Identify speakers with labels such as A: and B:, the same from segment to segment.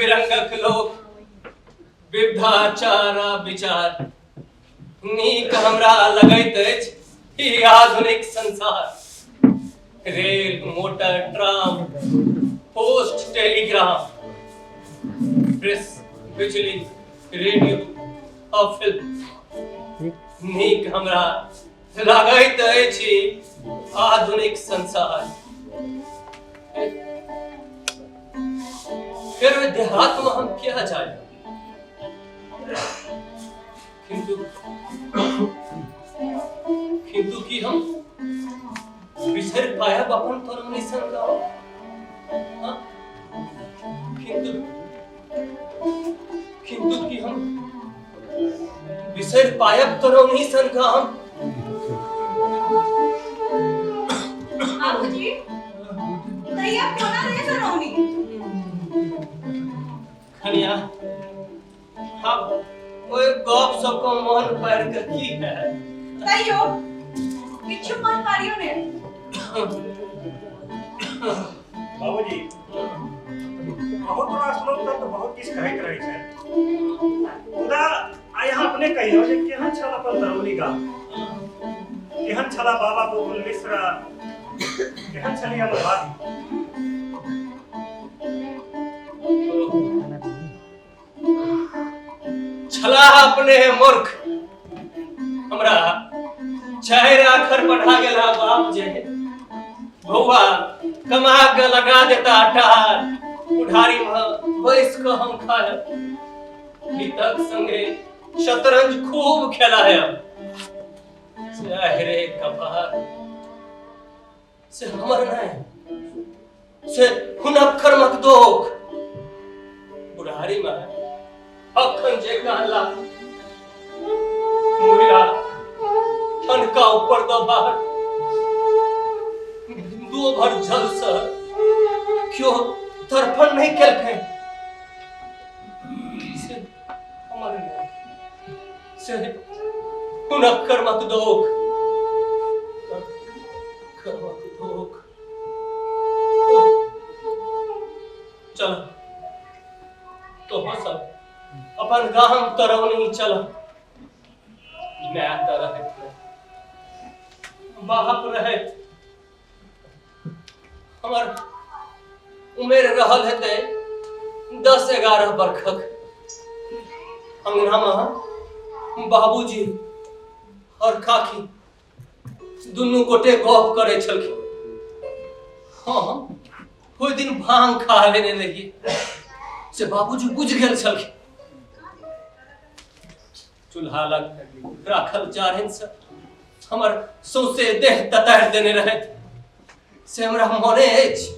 A: बिरंगक लोक, विविधाचार आ विचार। नीक हमरा लगैत अछि ई आधुनिक संसार। Rail, motor, tram, post, telegram, press, बिजली, रेडियो आ फिल्म। नीक हमरा लागैत अछि आधुनिक संसार। फेर ओहि देहातमे हम किया जाय? किंतु किंतु की हम बिसरि पायब अपन तरौनी सन गाँव? हाँ? किंतु किंतु की हम बिसरि पायब तरौनी सन गाम?
B: बाबूजी, तैया कोना रे तरौनी?
A: खनिया, हम ओहि गप सब को मन पारि के की है?
B: तैयो किछु मन पारियो ने।
C: बाबूजी, बहुत रास लोक सब तऽ बहुत किछु कहैत रहै छै, मुदा आइ अहाँ अपने कहियौ जे केहन छल अपन तरौनी गाम, केहन छला बाबा गोकुल मिश्र, केहन छली हमर भाभी?
A: छलाह अपने मूर्ख। हमरा चारि आखर पढ़ा गेला बाप जे बौआ कमा के लगा देता टार, बुढ़ारी में बैस के हम खायब, हितक संगे शतरंज खूब खेलायब। से रे कपार, से हमर नहि, से हुनक कर्मक दोख। बुढ़ारी में अखन जे कहला मुरिया ठनका ऊपर द बाहर बिंदुओ भर जल से क्यों तर्पण नहीं केलकै, से हमर नहि, से हुनक कर्मक दोख, कर्मक दोख। चल तो हो सब अपन गाम तरौनी चल। मैं तऽ रहैत नहि, बाप रहैत। हमर उमेर रहल हेतै 10-11 बरखक। अंगनामे बाबूजी और काकी दुनू गोटे गप करै छलखिन। हम ओहि दिन भांग खा लेने रहियै, से बाबूजी बुझि गेल छलखिन। चूल्हा लग राखल जारनि से हमर सौंसे देह ततारि देने रहथि, से हमरा मने अछि।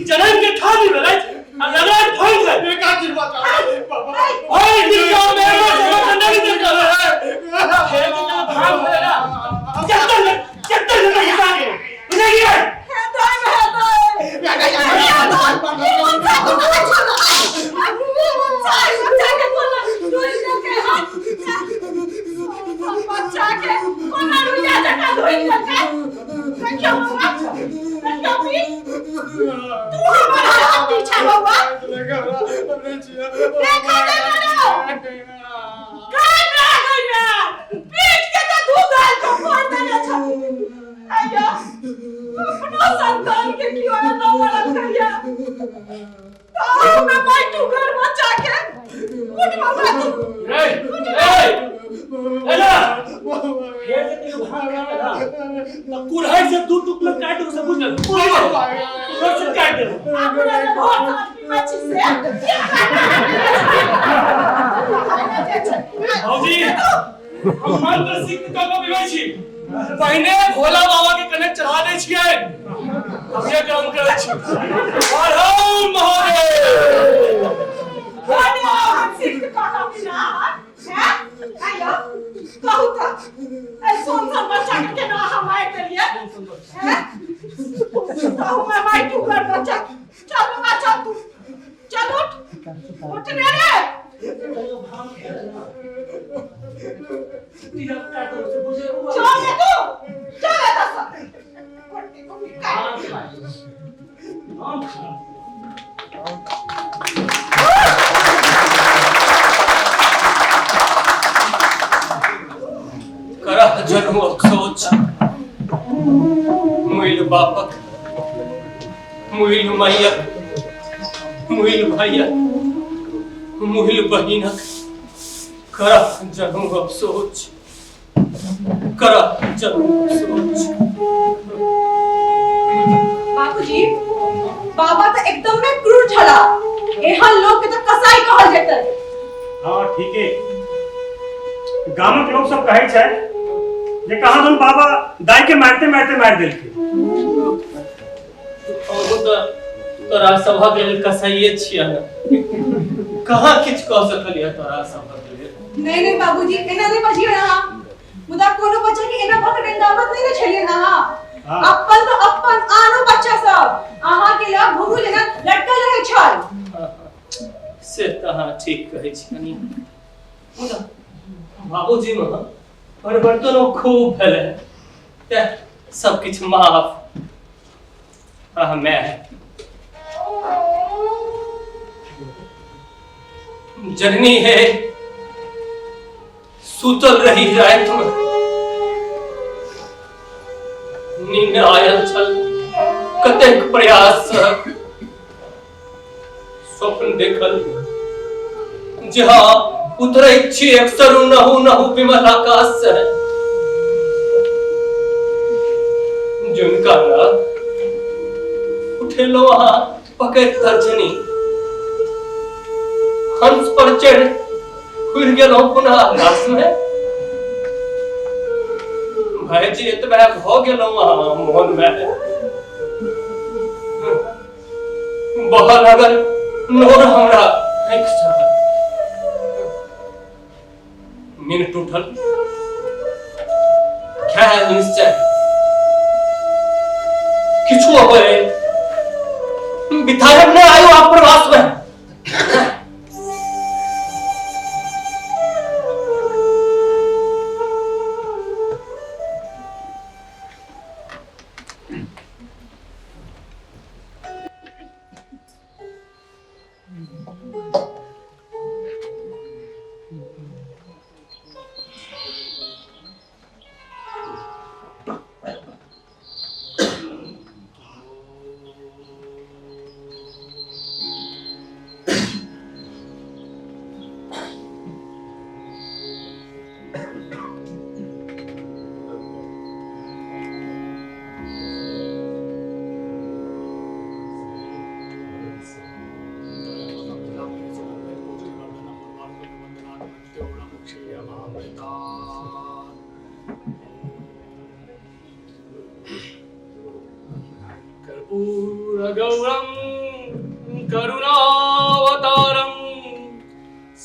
A: जनम के ठानी में राइट आ लगा ठानी से
D: एक आदमी बचा बाबा।
A: ओए दिल का मेरा जगह ठंडा नहीं चल रहा है। खेल के ना भाग है ना, चक्कर में चक्कर में हिसा के बुझे गया।
B: हेतै हेतै। माय तू घर बच्चा के उठ बाबा तू।
A: रे रे एला फेर से तू भांग खा ना त कुल्हाड़ी से दू टुकड़ा काट दे, बुझल? कुल्हाड़ी से काट दे।
B: अपना बहुत आदमी मच्छी से।
A: भौजी, हम मंत्र सिद्ध कऽ के पीबै छी। पहिने भोला बाबा के कने चढ़ा दै छियै, तभिए काम करै छी। हर हर महादेव।
B: अरे हम सिद्ध कऽ के पीना हैं? आयो कहू तऽ ऐ सोन सन बच्चा के केना अहाँ मारि देलियै हैं? कहू मैं माय तू घर बच्चा। चल बाबा चल, तू चल, उठ उठ रे रे। चल रे तू, चल एतऽ सँ। कुट्टी कुट्टी काटि।
A: करह जनु अफसोच मुइल बापक, मुइल मैयक, मुइल भैयक, मुइल बहिनक। करह जनु अफसोच, करह जनु अफसोच।
B: बाबूजी, बाबा तऽ एकदम में क्रूर छला। एहन लोक के तऽ कसाई कहल जेतै।
C: हँ ठीके, गामक लोक सब कहै छै जे कहाँ दुन बाबा दाई के मारते मारते मारि देलखिन।
A: हमहूँ तऽ तोरा सभक लेल कसाइये छियै ने, कहाँ किछु कऽ सकलियै तोरा सभक लेल।
B: नहीं नहीं बाबूजी, एना नहीं बजियो अहाँ। मुदा कोनो बच्चा के एना भऽ के डंडावत नहीं ने छलियै अहाँ।
C: हाँ।
B: अपन तऽ अपन आनो बच्चा सब अहाँ के लग घुंघरू जेना लटकल रहै छल।
A: से तऽ अहाँ ठीक कहै छी कनी, मुदा बाबूजी मे परिवर्तनो खूब भेलै, तें सब किछु माफ। आह मैं जननी है, सुतल रही राति में, नींद आयल छल। कतेक प्रयास सँ स्वप्न देखल जे हाँ उतरैत छी एकसर नहु नहु विमल आकाश से। जिनका न उठेलो अहाँ पकड़ि तर्जनी, हंस पर चढ़ि उड़ि गेलहुँ पुनः आकाश में। भाईजी एतबे भऽ गेलहुँ अहाँ मोन में बहऽ लागल नोर हमरा आँखि सँ। नींद टूटल, ख्याल निश्चय किछु होए बितायब न आयो आप प्रवास में।
E: कर्पूरगौरं करुणावतारं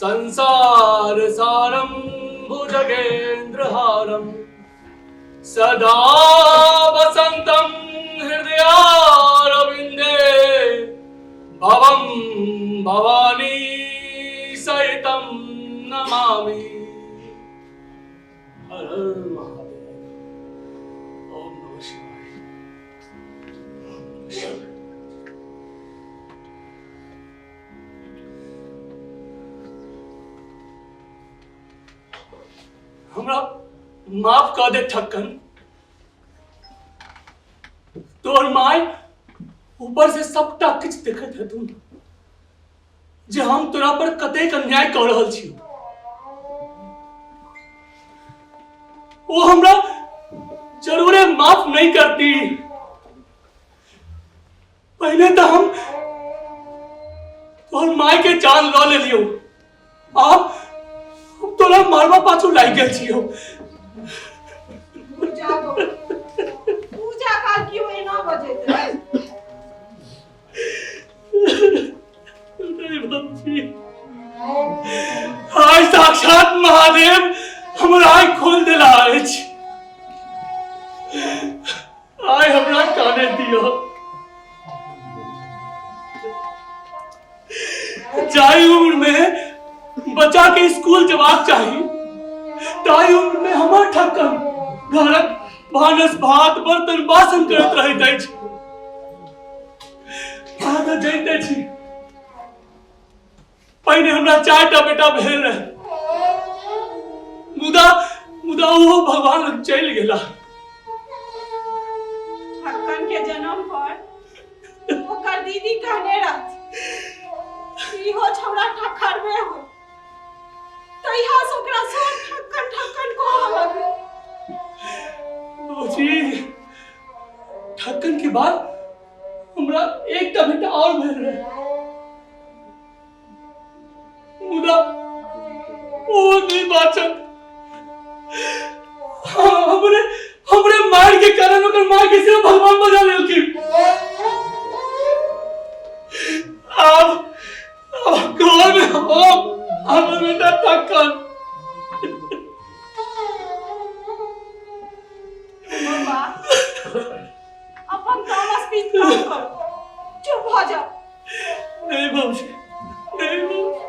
E: संसारसारं भुजगेन्द्रहारं सदा वसन्तं हृदयारविन्दे भवं भवानी सहितं नमामि। हर हर महादेव। ओम नमः शिवाय। हमरा माफ कऽ दे ठक्कन, तोर my ऊपर से सबटा किछु देखैत हेतुन।
A: जे हम तोरा पर कतेक अन्याय कऽ रहल छी। ओ हमरा जरूरे माफ नहीं करती। पहले तो हम तोहर माय के जान लऽ लेलियौ, आब हम तोरा मारबा पाछू लागि गेल छियौ।
B: पूजा पूजा काल क्यों एना बजैत रहै?
A: नहीं बाबूजी, आइ साक्षात महादेव हमर आँखि खोल देला अछि। आइ हमरा काने दियौ, जाहि उम्र में बच्चा के स्कूल जबाक चाही ताहि उम्र में हमर ठक्कन घरक भानस भात बर्तन बासन करैत रहैत अछि। अहाँ तऽ जनिते छी, पहिने हमरा 4टा बेटा भेल रहे, मुदा मुदा ओहो भगवान लग चलि गेला।
B: ठक्कन के जन्म पर ओकर दीदी कहने रहथि, इहो छौड़ा ठक्करबे हो, तहिया से ओकरा सब ठक्कन ठक्कन कहऽ लगलै।
A: बाबूजी, ठक्कन के बाद हमरा एकटा बेटा और भेल रहे, मुदा ओ नहीं बाचल। हमरे हमरे मार के कारण ओकर मार के सिर्फ भगवान बचा लेलखिन। आब आब घर में हम हमर बेटा ठक्कन।
B: बाबा, अपन तामस पीत कम करू, चुप भऽ जाउ।
A: नहीं बाबूजी, नहीं बाबूजी,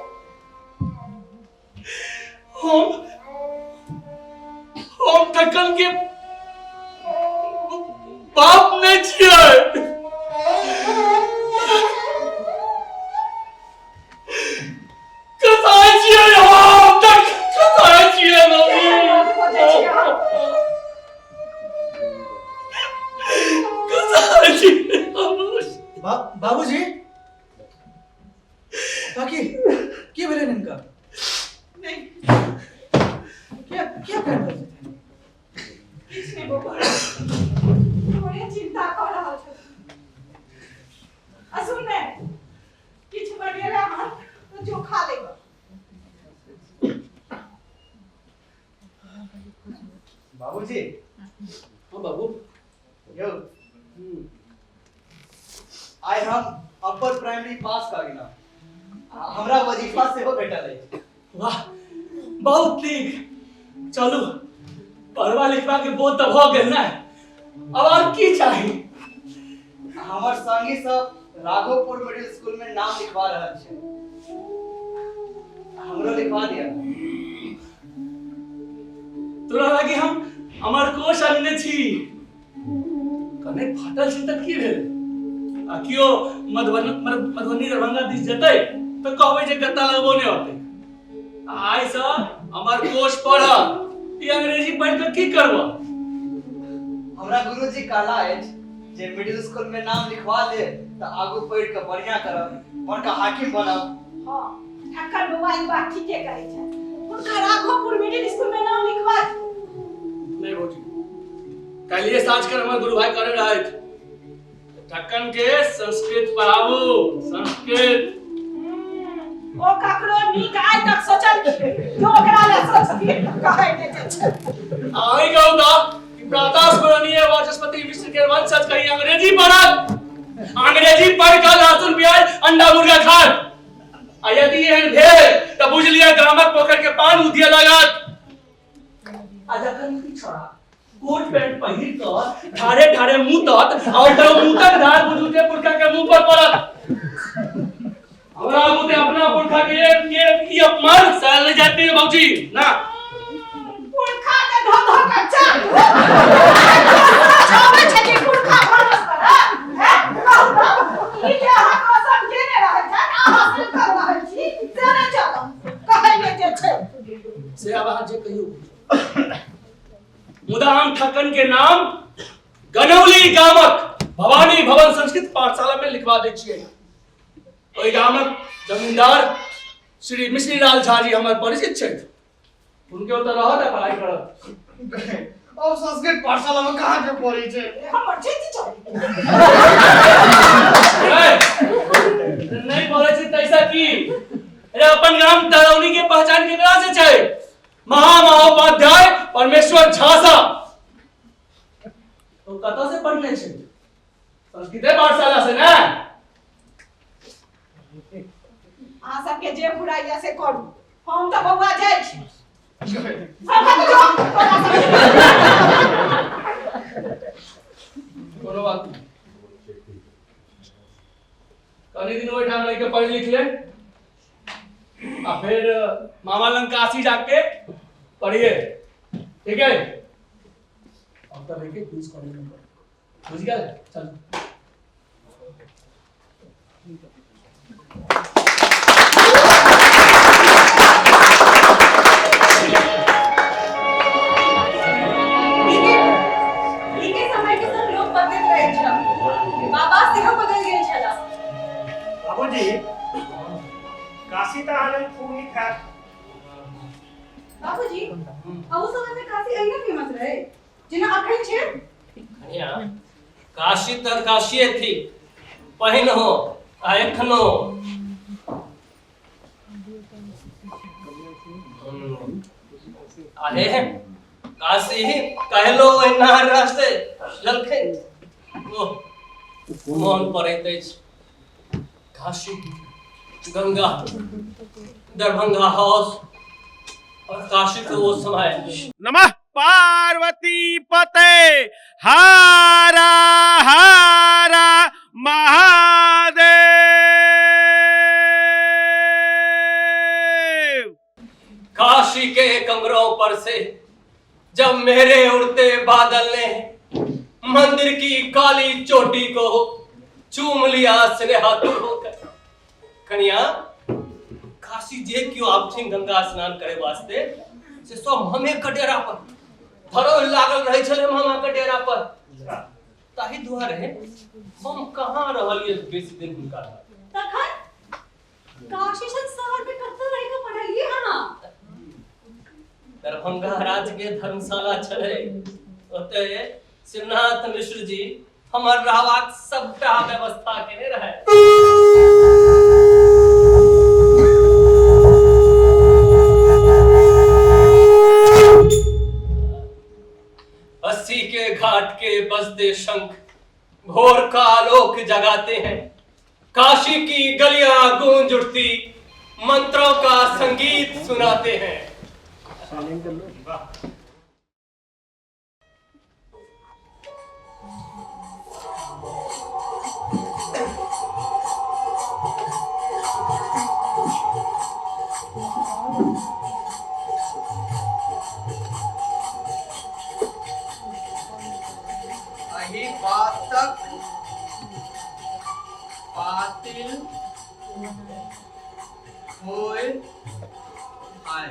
A: हम ठक्कन के बाप नहीं छियै। कसाई छियै हम, कसाई छियै बाबूजी। कसाई छियै बाबूजी।
F: बाबूजी, काकी, की भेलै हिनका?
B: नहीं।
F: किया किया कर रहल छथिन?
B: किछु नहि बौआ, थोड़े चिंता कऽ रहल छथिन। आ सुन ने, किछु बनेला हन तऽ जो खा लेब।
F: बाबूजी।
A: हाँ बाबू।
F: यौ, आइ हम अपर प्राइमरी पास कऽ गेलहुँ, आ हमरा वजीफा सेहो भेटल अछि।
A: वाह, बहुत नीक। चलू, पढ़वा लिखवा के बोध तऽ भऽ गेल ने, अब और की चाही?
F: हमर संगी सब राघोपुर मिडिल स्कूल में नाम लिखवा रहल छै, हमरो लिखवा दिअ।
A: तोरा लागी हम अमर कोश अनने छी। कने फाटल छै तऽ की भेल? आ कियो मधुबनी मधुबनी दरभंगा दिस जेतै तऽ कहबै जे गत्ता लगबो नहि होतै। आ आइसँ अमर कोश पढ़। ई अंग्रेजी पढ़ि कऽ की करबह?
F: हमरा गुरुजी कहला अछि जे मिडिल स्कूल में नाम लिखवा ले तऽ आगू पढ़ि कऽ बढ़िया करब, बड़का हाकिम बनब।
B: हाँ ठक्कर बौआ, ई बात ठीके कहै छै। हुनका राघोपुर मिडिल स्कूल में नाम लिखवा दियौ।
A: नहीं भौजी, काल्हिए साँझ कर हमर गुरु भाई करे रहथि, ठक्कन के संस्कृत पढ़ाबू, संस्कृत।
B: ओ ककरो नीक आइ तक सोचलखिन जो ओकरा लए सोचथिन? कहै नहि जे छै।
A: अहीं कहू तऽ कि प्रातः स्मरणीय वाचस्पति मिश्र के वंशज कहीं अंग्रेजी पढ़त? अंग्रेजी पढ़ कऽ लहसुन प्याज अंडा मुर्गा खात, आ यदि एहन भेल तऽ बुझि लिअ गामक पोखरि के पान उधिए लागत। आ जखन ई छोड़ा कोट पैंट पहिर कऽ ठाढ़े ठाढ़े मुतत आ ओकर मुतक धार बुझू जे पुरखा के मुंह पर पड़त। हमरा बुते अपना पुरखा के ये ई अपमान सहल नहीं जाती है बाबूजी ना।
B: पुरखा के धो धो के चाट आबै छै कि पुरखा भानस करत? हैं, कहू तऽ, ई जे अहाँ कसम केने रहै छथि, अहाँ से कर रहल छी से नहि चलत, कहै नहि जे छै।
A: से आब अहाँ जे कहियौ, मुदा हम ठक्कन के नाम गनौली गामक भवानी भवन संस्कृत पाठशाला में लिखवा दै छियै।
E: ओहि गामक जमींदार श्री मिश्रीलाल झा जी हमर परिचित छथि, हुनके ओतऽ रहत आ पढ़ाई करत।
F: अब संस्कृत पाठशाला में कहाँ के पढ़ी छै?
B: हमर चेती चल।
E: नहीं पढ़े छै तैसा की? अरे अपन गाम तरौनी के पहचान केकरा से छै? महामहोपाध्याय परमेश्वर झा साहब। तो कतऽ से पढ़ने छै? संस्कृते पाठशाला से ने।
B: अहाँ सबके जे फुराइया से करू, हम तऽ बौआ जाइ छी। सब जो तोरा सबके।
E: कोनो बात नहीं, कनी दिन ओहिठाम रहि के पढ़ि लिख ले आ फिर मामा लंग काशी जाके पढ़िए, ठीक है? अब तो लेके क्वींस कॉलेज में पढ़, बुझ गया? चल।
G: नीके समय के संग लोक बदलैत रहैत छल, बाबा सेहो बदलि गेल छलाह।
C: बाबूजी, काशी तऽ अहाँ लेल खूब नीक हैत।
G: बाबूजी, अहू समय में काशी अहिना फेमस रहे जेना अखन छै?
A: कनिया, काशी तऽ काशिये थी पहिनहो आ एखनो। अरे काशी कहलो एना रहते ललखै। ओह, मोन पड़ैत अछि काशी, गंगा, दरभंगा हाउस और काशी के वो समय।
H: नमः पार्वती पते, हारा हारा महादेव।
A: काशी के कमरों पर से जब मेरे उड़ते बादल ने मंदिर की काली चोटी को चूम लिया स्नेहातुर होकर। कनिया, काशी जे क्यों आबथिन गंगा स्नान करे वास्ते से सब हमे के डेरा पर धरो लागल रहे छले, मामा के डेरा पर। ताहि दुआरे हम कहाँ रहलिए बेसी दिन हुनका लग।
G: तखन काशी सन शहर में कतऽ रहि कऽ पढ़लियै अहाँ?
A: दरभंगा राज के धर्मशाला छलै, ओतय शिवनाथ मिश्र जी हमर रहबाक सबटा व्यवस्था केने रहे। अस्सी के घाट के बजते शंख भोर का आलोक जगाते हैं, काशी की गलियां गूंज उठती मंत्रों का संगीत सुनाते हैं।
F: अही बातक पातिल होय आय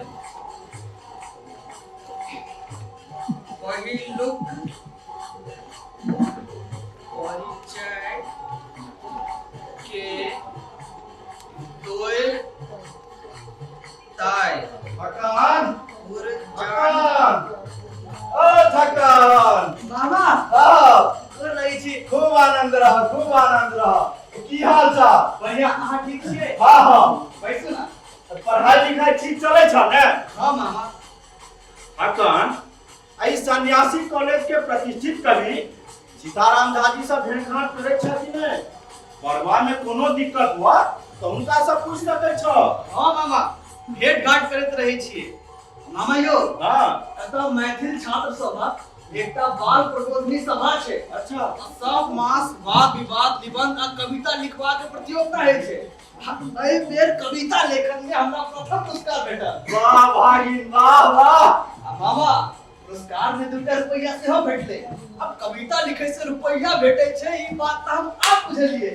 F: पहिलुक परिचय के दोय ताय
D: थकान
F: उर्जान।
D: थकान, ओ थकान।
F: मामा,
D: हाँ,
F: गोर लगै छी।
D: खूब आनंद रह, खूब आनंद रह। की हाल चाल?
F: बढ़िया, अहाँ ठीक छियै?
D: हाँ हाँ।
F: बैसू ना।
C: पढ़ाई लिखाई ठीक चलै छ ने?
F: हाँ मामा।
C: थकान, एहि सन्यासी कॉलेज के प्रतिष्ठित कवि सीताराम झा जी से भेंट घाट करै छ कि नहि? पढ़बा में कोनो दिक्कत हुआ तऽ हुनका से पूछि सकै छ।
F: हाँ मामा, भेंट घाट करैत रहै छियै। मामा यौ,
C: हाँ।
F: एतऽ मैथिल छात्र सभक एकटा बाल प्रबोधनी सभा छै।
C: अच्छा।
F: सब मास वाद विवाद, निबंध आ कविता लिखबाक प्रतियोगिता होइ छै। एहि बेर कविता लेखन में हमरा प्रथम पुरस्कार भेटल।
D: वाह भागिन, वाह वाह।
F: आ मामा, पुरस्कार में 2 रुपैया सेहो भेटलै। अब कविता लिखै से रुपैया भेटै छै, ई बात तऽ हम आब बुझलियै।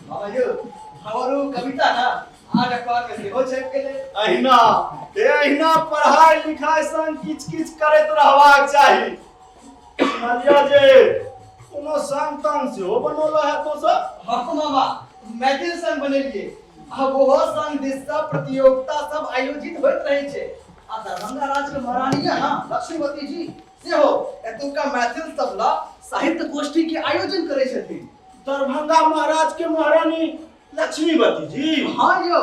F: मामा यौ, हमर ओ कविता ना आज अखबार में सेहो छपि गेलै।
D: अहिना हे अहिना पढ़ाई लिखाई संग किछ किछ करैत रहबाक चाही। सुनलियै जे कोनो संग तंग सेहो बनौला है तो सब?
F: हाँ मामा, मैथिल संघ बनेलियै। आब ओहो संघ दिस सँ प्रतियोगिता सब आयोजित होइत रहै छै। आ दरभंगा राज के महारानी यहाँ लक्ष्मीवती जी सेहो एतुका मैथिल सब ला साहित्य गोष्ठी के आयोजन करै छथिन।
D: दरभंगा महाराज के महारानी लक्ष्मीवती जी?
F: हाँ यौ,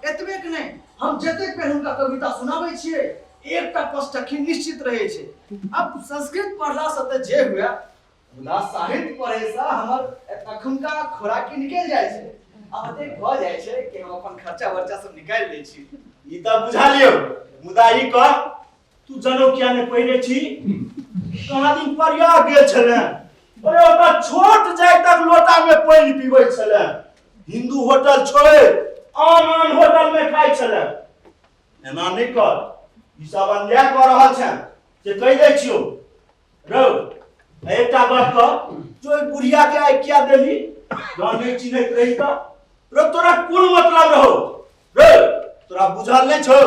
F: एतबे के नहि, हम जतेक बेर हुनका कविता सुनाबै छियै एकटा पचटखी निश्चित रहै छै। अब संस्कृत पढ़ला से तऽ जे हुए, मुदा साहित्य पढ़ै से हमर अखुनका खोराकी निकलि जाइ छै। आब एतेक भऽ जाइ छै कि हम अपन खर्चा वर्चा सब निकालि लै छी।
D: ई तऽ बुझलियौ, मुदा ई कह तू जनौ किया नहि पहिरे छी? कहाँ दिन प्रयाग गेल छले, अरे ओतऽ छोट जाइतक लोटा में पानि पीबै छले, हिंदू होटल छोड़ि आन आन होटल में खाइ छले। एना नहि कर, ई सब अन्याय कऽ रहल छै से कहि दै छियौ। रौ, एकटा गप कह, जो ओहि बुढ़िया के आइ किया देली? जँ नहि चिन्हैत रही तऽ रौ तोरा कोन मतलब रहौ? रौ तोरा बुझल नहि छौ,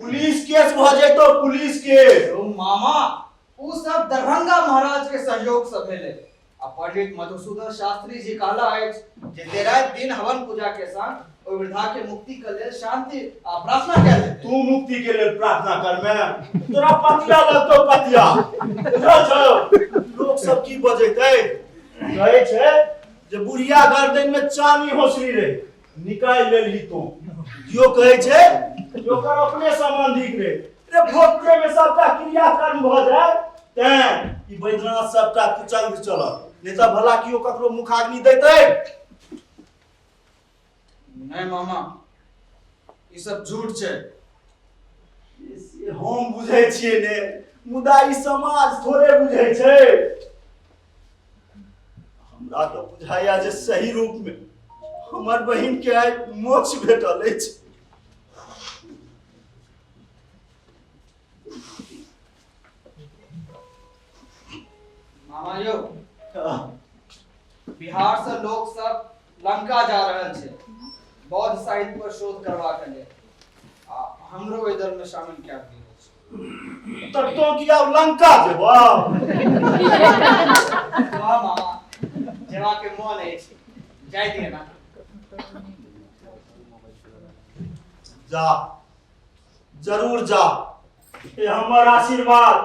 D: पुलिस केस भऽ जेतौ, पुलिस केस।
F: ओ मामा, ओ सब दरभंगा महाराज के सहयोग से भेलै। आ पंडित मधुसूदन शास्त्री जी कहला अछि जे देराति दिन हवन पूजा के संग ओहि वृद्धा के मुक्ति के लेल शांति आ प्रार्थना कयल जेतै।
D: तू मुक्ति के लेल प्रार्थना करमे तोरा पतिया लगतौ, पतिया। बुझल छौ लोक सब की बजैतै? कहै छै जे बुढ़िया गर्दन में चानी होसरी रहे, निकालि लेलही तू। केओ कहै छै जे ओकर अपने संबंधिक रहे। रे भोक्ते में सबटा क्रियाकर्म भऽ जाय तैं ई बैद्यनाथ सबटा कुचंग चलल, नहीं तऽ भला केओ ककरो मुखाग्नि दैतै?
F: नहीं मामा, ई सब झूठ छै।
D: से हम बुझै छियै ने, मुदा ई समाज थोड़े बुझै छै। हमरा तऽ बुझाइया जे सही रूप में हमर बहिन के आइ मोक्ष भेटल अछि।
F: मामा यौ, बिहार से लोग सब लंका जा रहल छै बौद्ध साहित्य पर शोध करबाक लेल, आ हमरो ओहि दल में शामिल कयल गेल अछि।
D: तऽ तों की आब लंका जेबह?
F: वाह मामा, जेबाक के मन अछि, जाय दिअ ना।
D: जा, जरूर जा, ये हमर आशीर्वाद।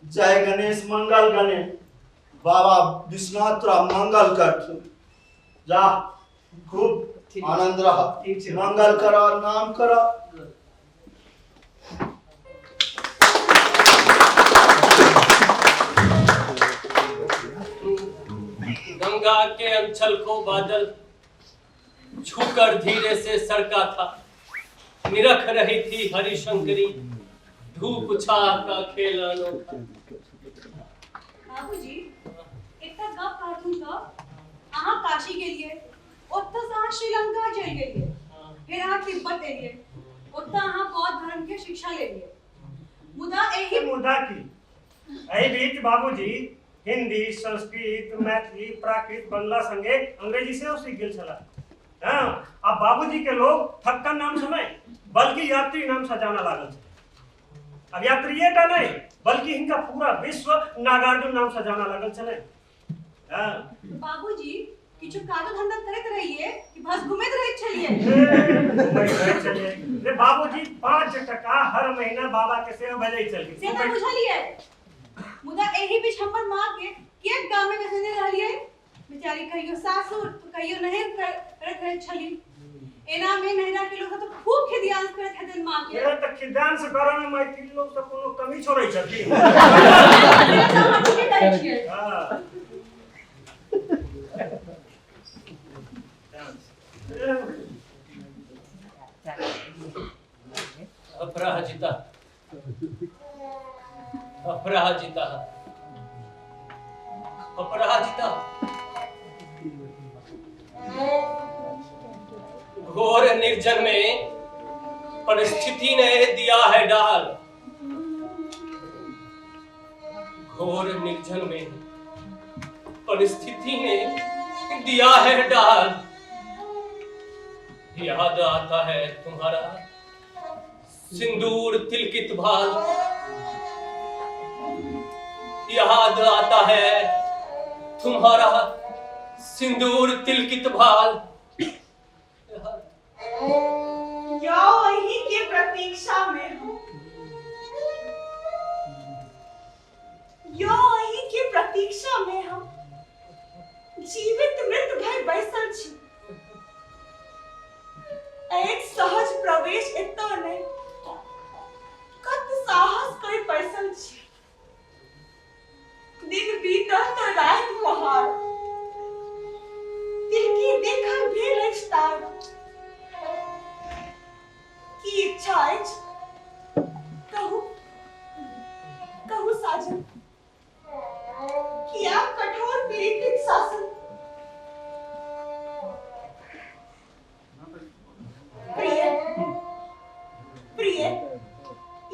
D: जय गणेश, मंगल गणेश, बाबा विश्वनाथ तोरा मंगल करथुन। जा, खूब आनंद रह, मंगल कर, नाम कर।
A: गंगा के अंचल को बादल छूकर धीरे से सरका था, निरख रही थी हरिशंकरी धूप छाह का खेल अनोखा।
G: बाबूजी, एकटा गप कहथुन तऽ अहाँ काशी गेलियै, ओतऽ से अहाँ श्रीलंका चलि गेलियै, फेर अहाँ तिब्बत एलियै, ओतऽ अहाँ बौद्ध धर्म के शिक्षा लेलियै, मुदा एहि
C: मुदा की? एहि बीच बाबूजी हिंदी, संस्कृत, मैथिली, प्राकृत, बंगला संगे अंग्रेजी सेहो सीख गेल छलाह। हाँ, आ बाबूजी के लोग ठक्कन नाम से नहीं बल्कि यात्री नाम से जाना लागल छल। अब यात्रिये टा नहीं बल्कि हिनका पूरा विश्व नागार्जुन नाम से जाना लागल छलै। हाँ।
G: बाबूजी किछु काजो धंधा करैत रहिए कि बस घुमैत रहैत छलिए?
C: घुमैत रहैत छलिए रे बाबूजी, 5 टका हर महीना बाबा के सेहो भेजै छलखिन।
G: से तऽ बुझलिए, मुदा एहि बीच हमर माँ के किएक गाम में बेचने रहलिए? बेचारी कहियो सासुर तो कहियो नैहर करैत रहैत छली। एना में नैहरा के लोग सब तो खूब खिदियांस करैत हेतनि माँ के।
C: मेरा तऽ खिद्यांश करऽ में मैथिल लोग सब कोनो कमी छोड़ै छथिन।
G: से तऽ अहाँ ठीके कहै छियै।
C: हाँ।
A: अपराजिता, अपराजिता, अपराजिता, घोर निर्जन में परिस्थिति ने दिया है डाल। घोर निर्जन में परिस्थिति ने दिया है डाल। याद आता है तुम्हारा सिंदूर तिलकित भाल। याद आता है तुम्हारा सिंदूर तिलकित भाल।
B: यौ अही के प्रतीक्षा में हम, यौ अही के प्रतीक्षा में हम जीवित मृत भय बैसल छी। एक सहज प्रवेश एतऽ नहि, कत साहस कर बैसल छी। दिन बीतल तऽ राति पहाड़, तिलकी देखल भेल अछि तार। की इच्छा अछि कहू, कहू साजन, किया कठोर पीड़ित शासन? प्रिय प्रिय,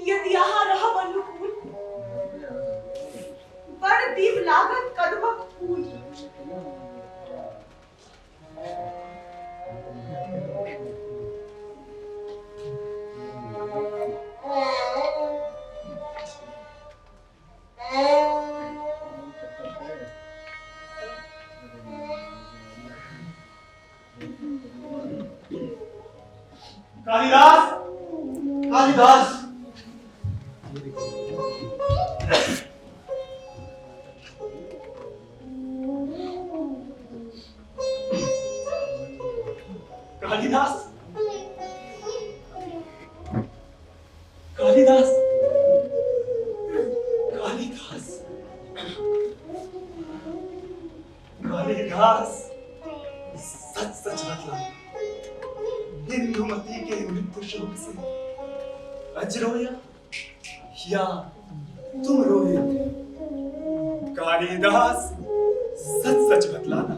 B: यदि अहाँ रहब अनुकूल, बड़ दीप लागत कदमक फूल।
D: कालिदास, कालिदास, कालिदास, कालिदास, कालिदास, कालिदास, सच सच बतला, इंदुमती के मृत्यु शोक से अज रोया या तुम रोए थे? कालिदास, सच सच बतलाना।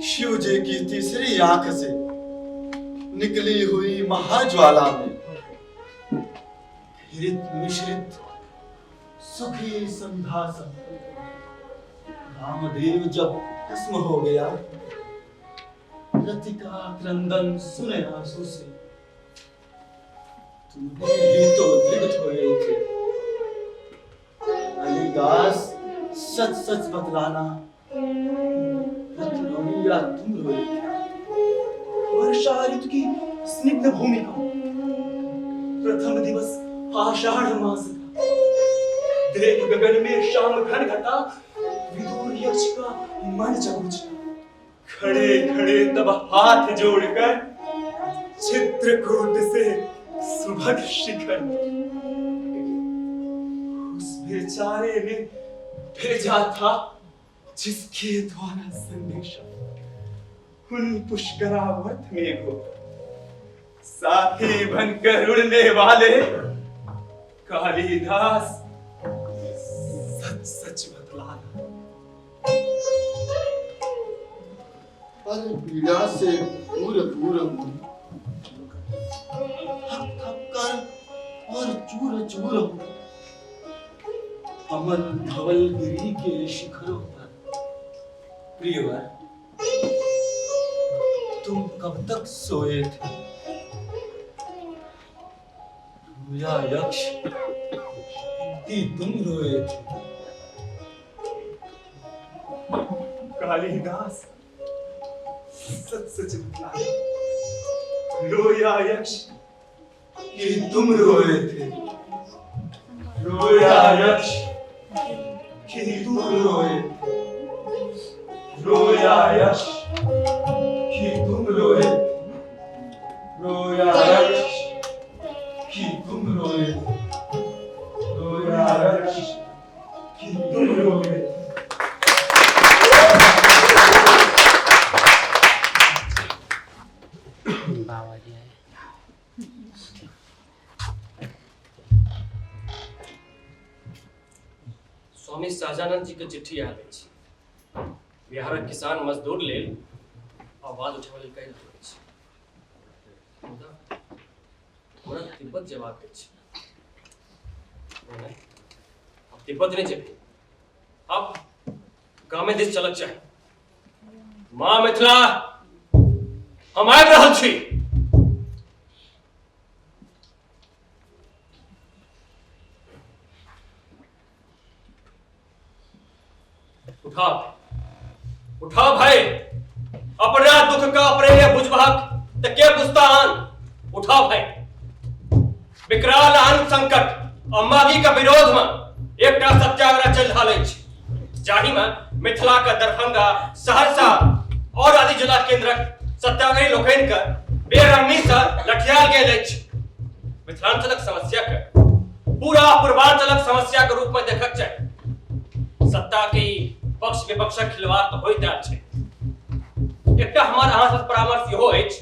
I: शिव जी की तीसरी आंख से निकली हुई महाज्वाला में हृत मिश्रित सुखी संधासन रामदेव जब भस्म हो गया, रति का क्रंदन सुने आंसू से तुम्हें ही तो दृढ़ हुए थे। कालिदास, सच सच बतलाना, रत रोई या तुम रोए थे?
D: वर्षा ऋतु की स्निग्ध भूमि का प्रथम दिवस आषाढ़ मास का, देख गगन में शाम घन घटा, विदुर यक्ष का मन चकुचा। खड़े खड़े तब हाथ जोड़कर चित्रकूट से सुभग शिखर उस बेचारे ने भेजा था, जिसके द्वारा संदेशा उन पुष्करावर्त मेघों साथी बनकर उड़ने वाले। कालिदास, सच सच बतलाना।
I: पर पीड़ा से दूर दूर हूँ, थक थक कर और चूर चूर हूँ, अमल धवल गिरी के शिखरों पर। प्रियवर, तुम कब तक सोए थे? रोया यक्ष कि तुम रोए थे?
D: कालिदास, सच सच बतलाना, रोया यक्ष कि तुम रोए थे? रोया यक्ष कि तुम रोए थे? रोया यक्ष कि तुम रोए थे? रोया यक्ष कि तुम रोए थे? रोया यक्ष कि तुम रोए थे?
A: स्वामी सहजानंद जी के चिट्ठी आयल अछि। बिहारक किसान मजदूर लेल आवाज उठाबै लेल कहि रहल अछि। मुदा हमरा तिब्बत जेबाक अछि। नहि, अब तिब्बत नहि जेबै, अब गामे दिस चलक चाही। माँ मिथिला, हम आबि रहल छी। उठा उठा भाई, अपना दुख का अपने बुझबहक त के बुझता आन। उठा भाई, विकराल अन्न संकट आ मागी के विरोध में एकटा सत्याग्रह चलि रहल अछि, जाहि में मिथिला के दरभंगा, सहरसा और आदि जिला केंद्रक सत्याग्रही लोकनि के बेरहमी से लठियाल गेल अछि। मिथिलांचलक समस्या के पूरा पूर्वांचलक समस्या के रूप में देखक चाही। सत्ता के ई पक्ष विपक्षक खिलवाड़ तऽ होइत आयल छै। एकटा हमर अहाँ सब परामर्श इहो अछि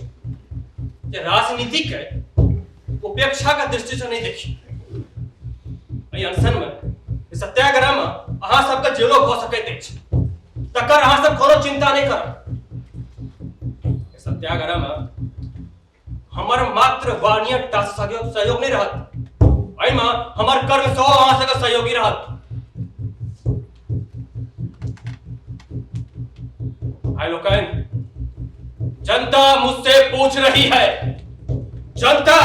A: जे राजनीति के उपेक्षा के दृष्टि से नहीं देखी। एहि अनशन में, सत्याग्रह में अहाँ सबके जेलो भऽ सकैत अछि, तकर अहाँ सब कोनो चिंता नहीं करब। सत्याग्रह में हमर मात्र वाणीय टा सहयोग नहीं रहत, एहिमे हमर कर्म सेहो अहाँ सबके सहयोगी रहत। भाई लोकनि, जनता मुझसे पूछ रही है, जनता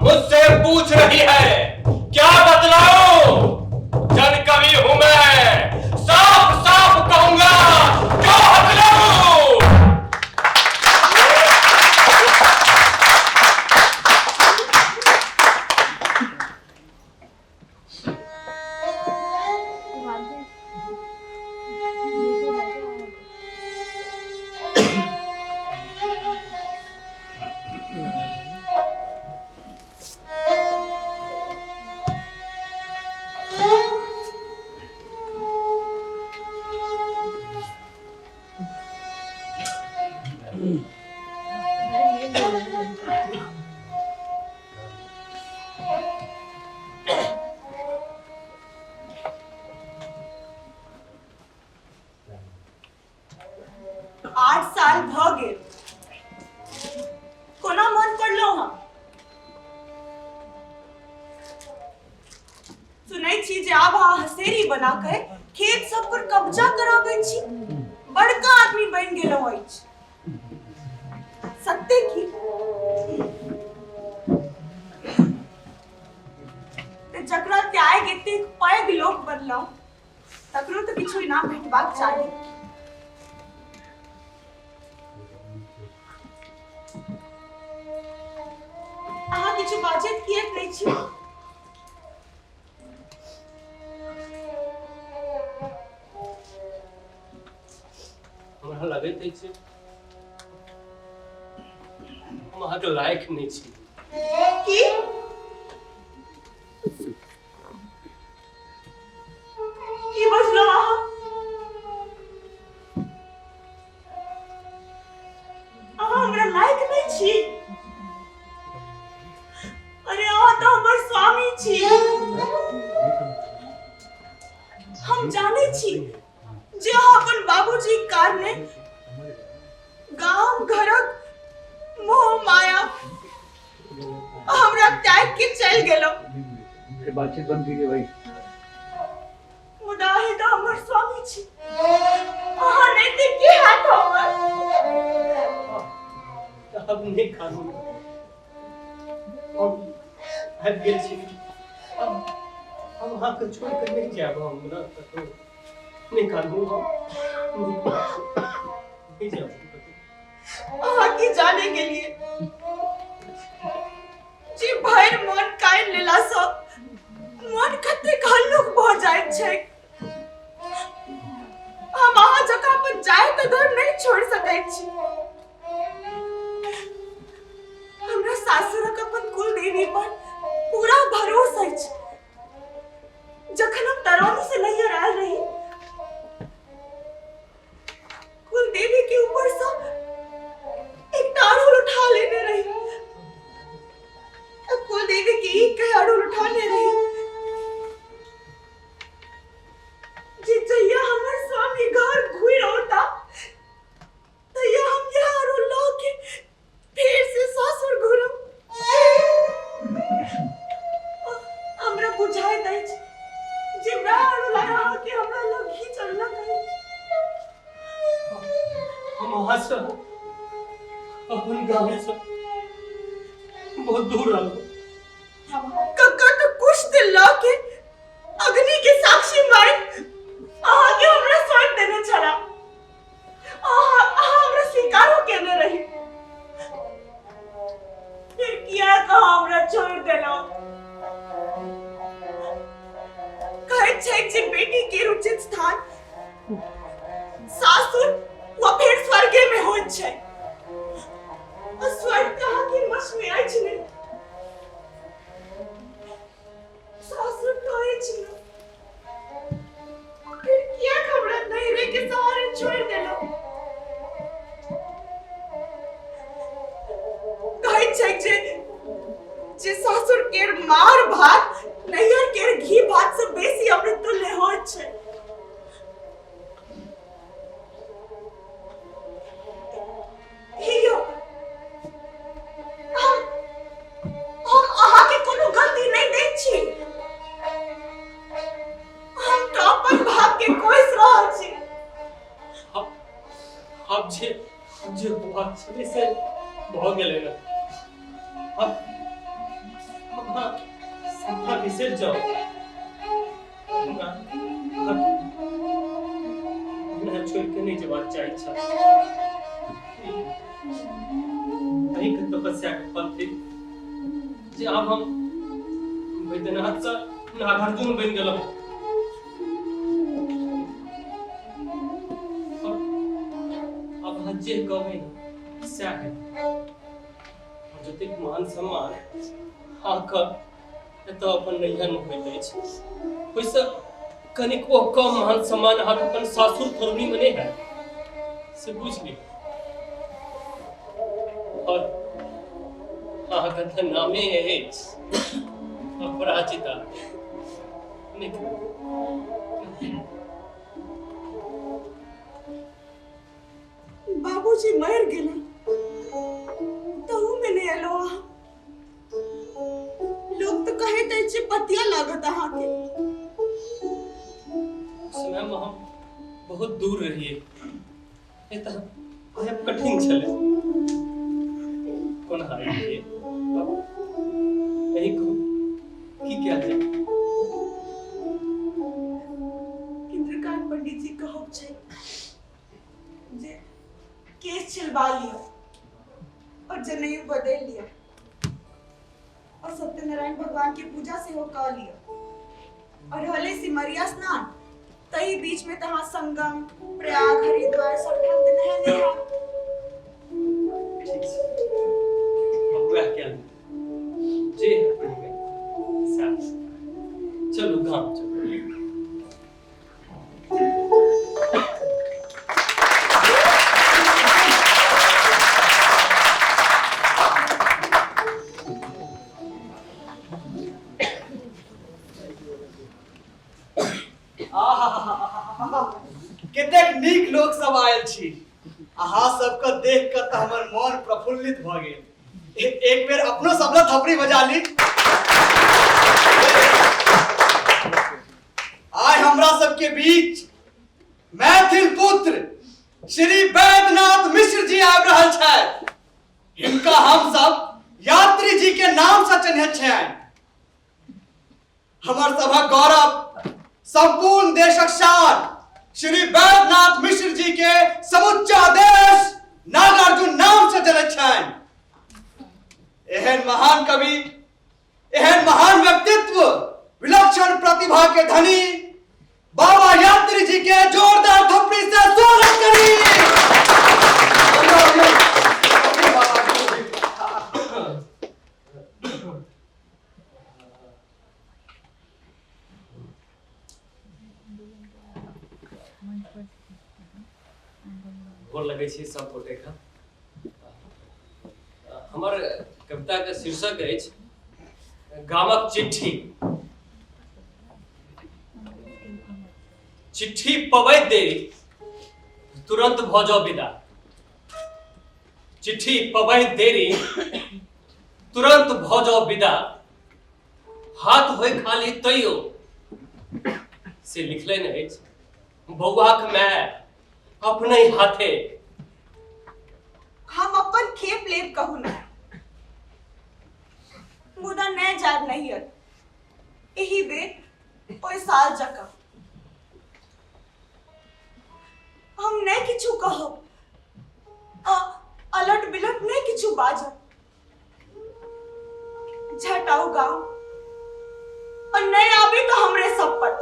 A: मुझसे पूछ रही है, क्या बतलाऊं? जन कवि हूं मैं, साफ साफ कहूंगा क्यों हकलाऊं?
B: आठ साल भ गेल, कोना मन पड़लो हम? सुनै छी जे आब अहाँ हसेरी बना के खेत सब पर कब्जा कराबै छी, बड़का आदमी बनि गेलहुँ अछि। सत्य की तऽ जकरा त्याग एतेक पैघ लोक बनलहुँ तकरो तऽ किछु इनाम भेटबाक चाही। अहाँ किछु बाजैत किएक नहि छी?
A: हमरा लगैत अछि हम अहाँके लायक नहि छी।
B: की की बजलहुँ अहाँ? अहाँ हमरा लायक नहि छी? अरे अहाँ तऽ हमर स्वामी छी। हम जानै छी जे अहाँ अपन बाबूजी कारणे गाम घरक मोह माया हमरा त्याग के चलि गेलहुँ।
F: बातचीत बंद कीजिए भाई।
B: मुदा अहीं तऽ हमर स्वामी छी, अहाँ नहि तऽ के हैत हमर?
A: अब नहि कानू, हम आबि गेल छी। अब हम अहाँके छोड़ि कऽ नहि जायब। हम ने कतहु नहि कानू, हम नहि जायब कतहु।
B: अहाँ की जाने गेलिए जी भरि मन कानि लेला सँ मन कतेक हल्लुक भऽ जाइत छैक। हम अहाँ जकाँ अपन जाइत घर नहि छोड़ि सकैत छी। हमरा सासुरक अपन कुल देवी पर पूरा भरोस अछि। जखन हम तरौनी से नैहर आयल रही, कुल देवी के ऊपर से एकटा अड़हुल उठा लेने रही। कुल देवी के ई कह अड़हुल उठा ले रही जे जहिया हमर स्वामी घर घुरि औता तहिया हम यह अड़हुल लऽ के फिर से सासुर घुरब। हमरा बुझाइत अछि जे वएह अड़हुल आइ अहाँके हमरा लग घीच अनलक अछि।
A: हम अहाँ से अपन गाम से बहुत दूर रहलहुँ।
B: कक्का तो कुछ दिन लऽ के अग्नि के साक्षी मान अहाँके हमरा सौंप देने छला। किया कहाँ हमरा छोड़ि देलहुँ? कहैत छैक जे बेटी के उचित स्थान सासुर वा फेर स्वर्गे में होइत छै। आ स्वर्ग तऽ अहाँके वश में अछि ने, सासुर तऽ अछि ने, फिर किया हमरा नैहरे के सहारे छोड़ि देलहुँ? कहैत छैक जे जे सासुर केर मार भात नैहर केर घी भात से बेसी अमृत तुल्य होइत छै। हे यौ, हम अहाँके कोनो गलती नहि दैत छी, हम तऽ अपन भाग के कोसि रहल छी।
A: आब जे जे बात छलै से भऽ गेलै ने, अब हमरा सबटा बिसरि जाउ। हमरा हमरा छोड़ि के नहि जेबाक चाही छल। अहीँके तपस्याके फल थिक जे आब हम वैद्यनाथसँ नागार्जुन बनि गेलहुँ। अब अहाँ जे कहबै ने सएह हेतै। जतेक मान सम्मान अहाँके एतऽ अपन नैहरमे होइत अछि, ओहिसँ कनिको कम मान सम्मान अहाँके अपन सासुर थरुनीमे नहि हैत, से बुझि लिअ। और अहाँके तऽ नामे अछि अपराजिता। निकलू।
B: बाबूजी मरि गेलन तहू में नहीं एलो अहाँ। लोग तो कहैत अछि जे पतिया लागत अहाँके।
A: समय में हम बहुत दूर रहिए, एतऽ आयब कठिन छलै। कोना आबियै? एहि कहू की कयल जाय?
B: इंद्रकांत पंडित जी कहब छै जे केस छिलबा लिअ और जनेऊ बदलि लिअ और सत्यनारायण भगवान के पूजा सेहो कऽ लिअ और रहलै सिमरिया स्नान, तही बीच में तहाँ संगम प्रयाग हरिद्वार सब ठाम तऽ नहेने हैब।
A: ठीक छै, अब वएह कयल जे हैत पहिने सएह। चलू गाम चलू।
F: आहाहाहा, कतेक नीक लोक सब आयल छी। अहाँ सबके देख कऽ तऽ हमर मन प्रफुल्लित भऽ गेल। एक बेर अपनो सब लग थपड़ी बजा ली। आइ हमरा सबके बीच मैथिल पुत्र श्री वैद्यनाथ मिश्र जी आबि रहल छथि। हिनका हम सब यात्री जी के नाम से चिन्हैत छियनि। हमर सभक गौरव, संपूर्ण देशक शान श्री वैद्यनाथ मिश्र जी के समुच्चा देश नागार्जुन नाम से जनैत छनि। एहन महान कवि, एहन महान व्यक्तित्व, विलक्षण प्रतिभा के धनी बाबा यात्री जी के जोरदार थप्पड़ी से स्वागत करी।
A: गोर लगै छी सब गोटे के। हमर कविता के शीर्षक अछि गामक चिट्ठी। चिट्ठी पबैत देरी तुरंत भऽ जाउ विदा। चिट्ठी पबैत देरी तुरंत भऽ जाउ विदा, हाथ होय खाली तैयो से लिखलनि अछि बौआक माय अपने हाथे।
B: हम अपन खेप लेब कहू ना, मुदा नहि जायब नैहर एहि बेर ओहि साल जकाँ। हम नहि किछु कहब, आ अलट बिलट नहि किछु बाजब। हटाउ गाँव और नहीं आबी तो हमरे सपत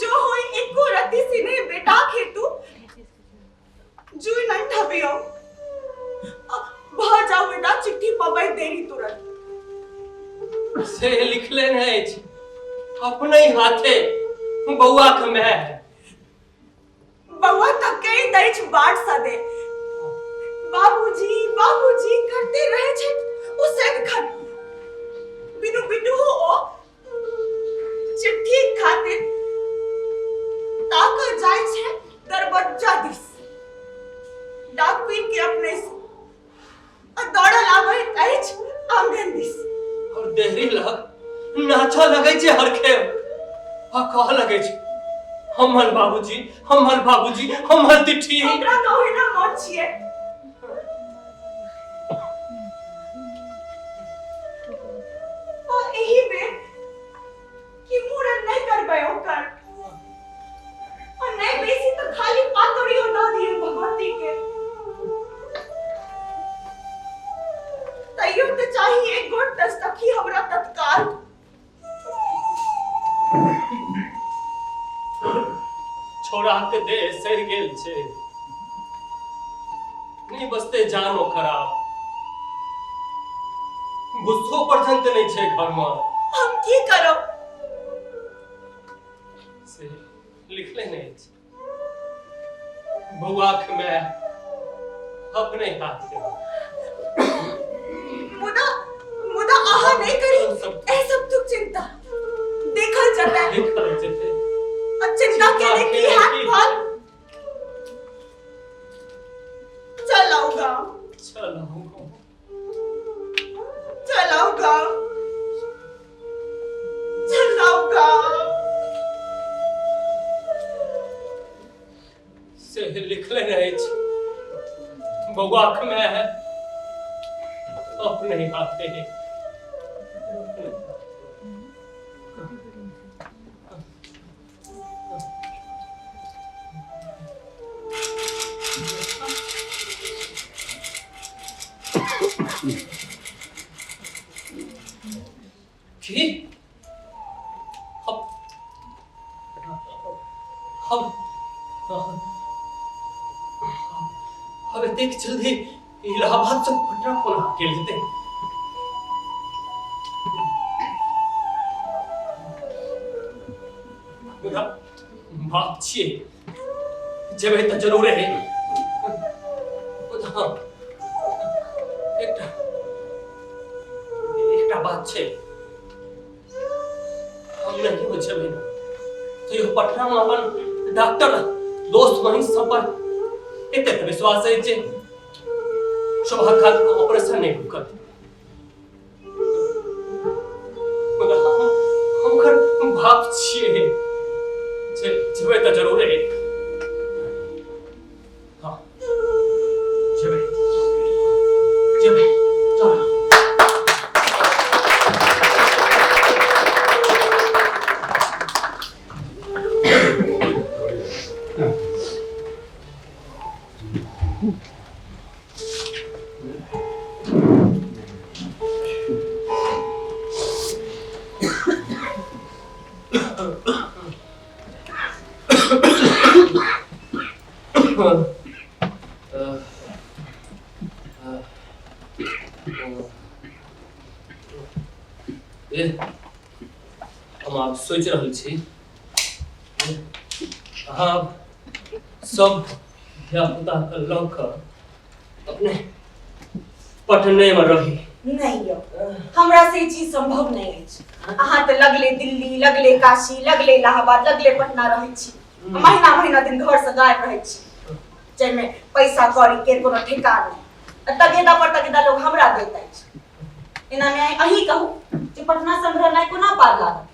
B: जो होई एको रति सिने बेटा खेतु जुई नहीं ठबियो। भ जाओ बेटा चिट्ठी पबै देरी तुरंत।
A: से लिखले नहि अछि अपने हाथे बौआ के my.
B: बौआ तक के दै छै बाट सदे बाबूजी बाबूजी करते रहे छै ओ सदिखन बिनु बिनु ओ चिट्ठी खातिर ताक जाय छै दरबज्जा दिस डाक पीन के अपने से आ दौड़ल आबैत अछि आंगन दिस
A: और देहरी लग नाचऽ लगै छै हरखेव आ कहऽ लगै छै हमर बाबूजी हमर बाबूजी हमर तिट्ठी।
B: ओकरा तऽ ओहिना मन छियै। आ एहि बेर कि मूड़न नहि करबै ओकर आ नहि बेसी तऽ खाली पातोड़ियो दऽ दियै भगवती के। तैयो तऽ चाही एक गोट दस्तखी हमरा तत्काल।
A: छोड़ा के देह सड़ि गेल छै नहि बसते जानो खराब गुस्सो पर्यंत नहि छै घर में।
B: हम की करब
A: से लिखले नहि अछि बौआ के my अपने हाथ से।
B: मुदा मुदा अहाँ नहीं करी ए सब तुक चिंता देखल जतै
A: देखल जेतै।
B: आ चिंता केने की हैत फल। चल आउ गाँव
A: चल आउ गाँव
B: चल आउ गाँव चल आउ गाँव।
A: से लिखले नहि अछि बौआ के my अपने हाथे। की हम हम हम एतेक जल्दी इलाहाबाद से पटना कोना गेल हेतै? मुदा बाप छियै जेबै तऽ जरूरे है। मुदा एकटा एकटा बात छै हम नहीं हो जेबै ने तो यो पटना में अपन डॉक्टर दोस्त बहिन सब पर एते तऽ विश्वास अछि जे शोभाकांत के ऑपरेशन नहि करत। मुदा हम ओकर बाप छियै जेबै तऽ जरूरे। हाँ जेबै जेबै चल। ए हम आब सोचि रहल छी जे अहाँ आब सब धियापुताके लऽ कऽ अपने पटने में रही।
B: नहीं यौ हमरा से ई चीज संभव नहीं अछि। अहाँ तऽ लगले दिल्ली लगले काशी लगले इलाहाबाद लगले पटना रहै छी। महीना महीना दिन घर से गायब रहै छी जाहिमे पैसा कौड़ी के कोनो ठेकान नहि। आ तगेदा पर तगेदा लोग हमरा दैत अछि। एना में अहीं कहू जे पटना संग रहनाइ कोना पार लागत।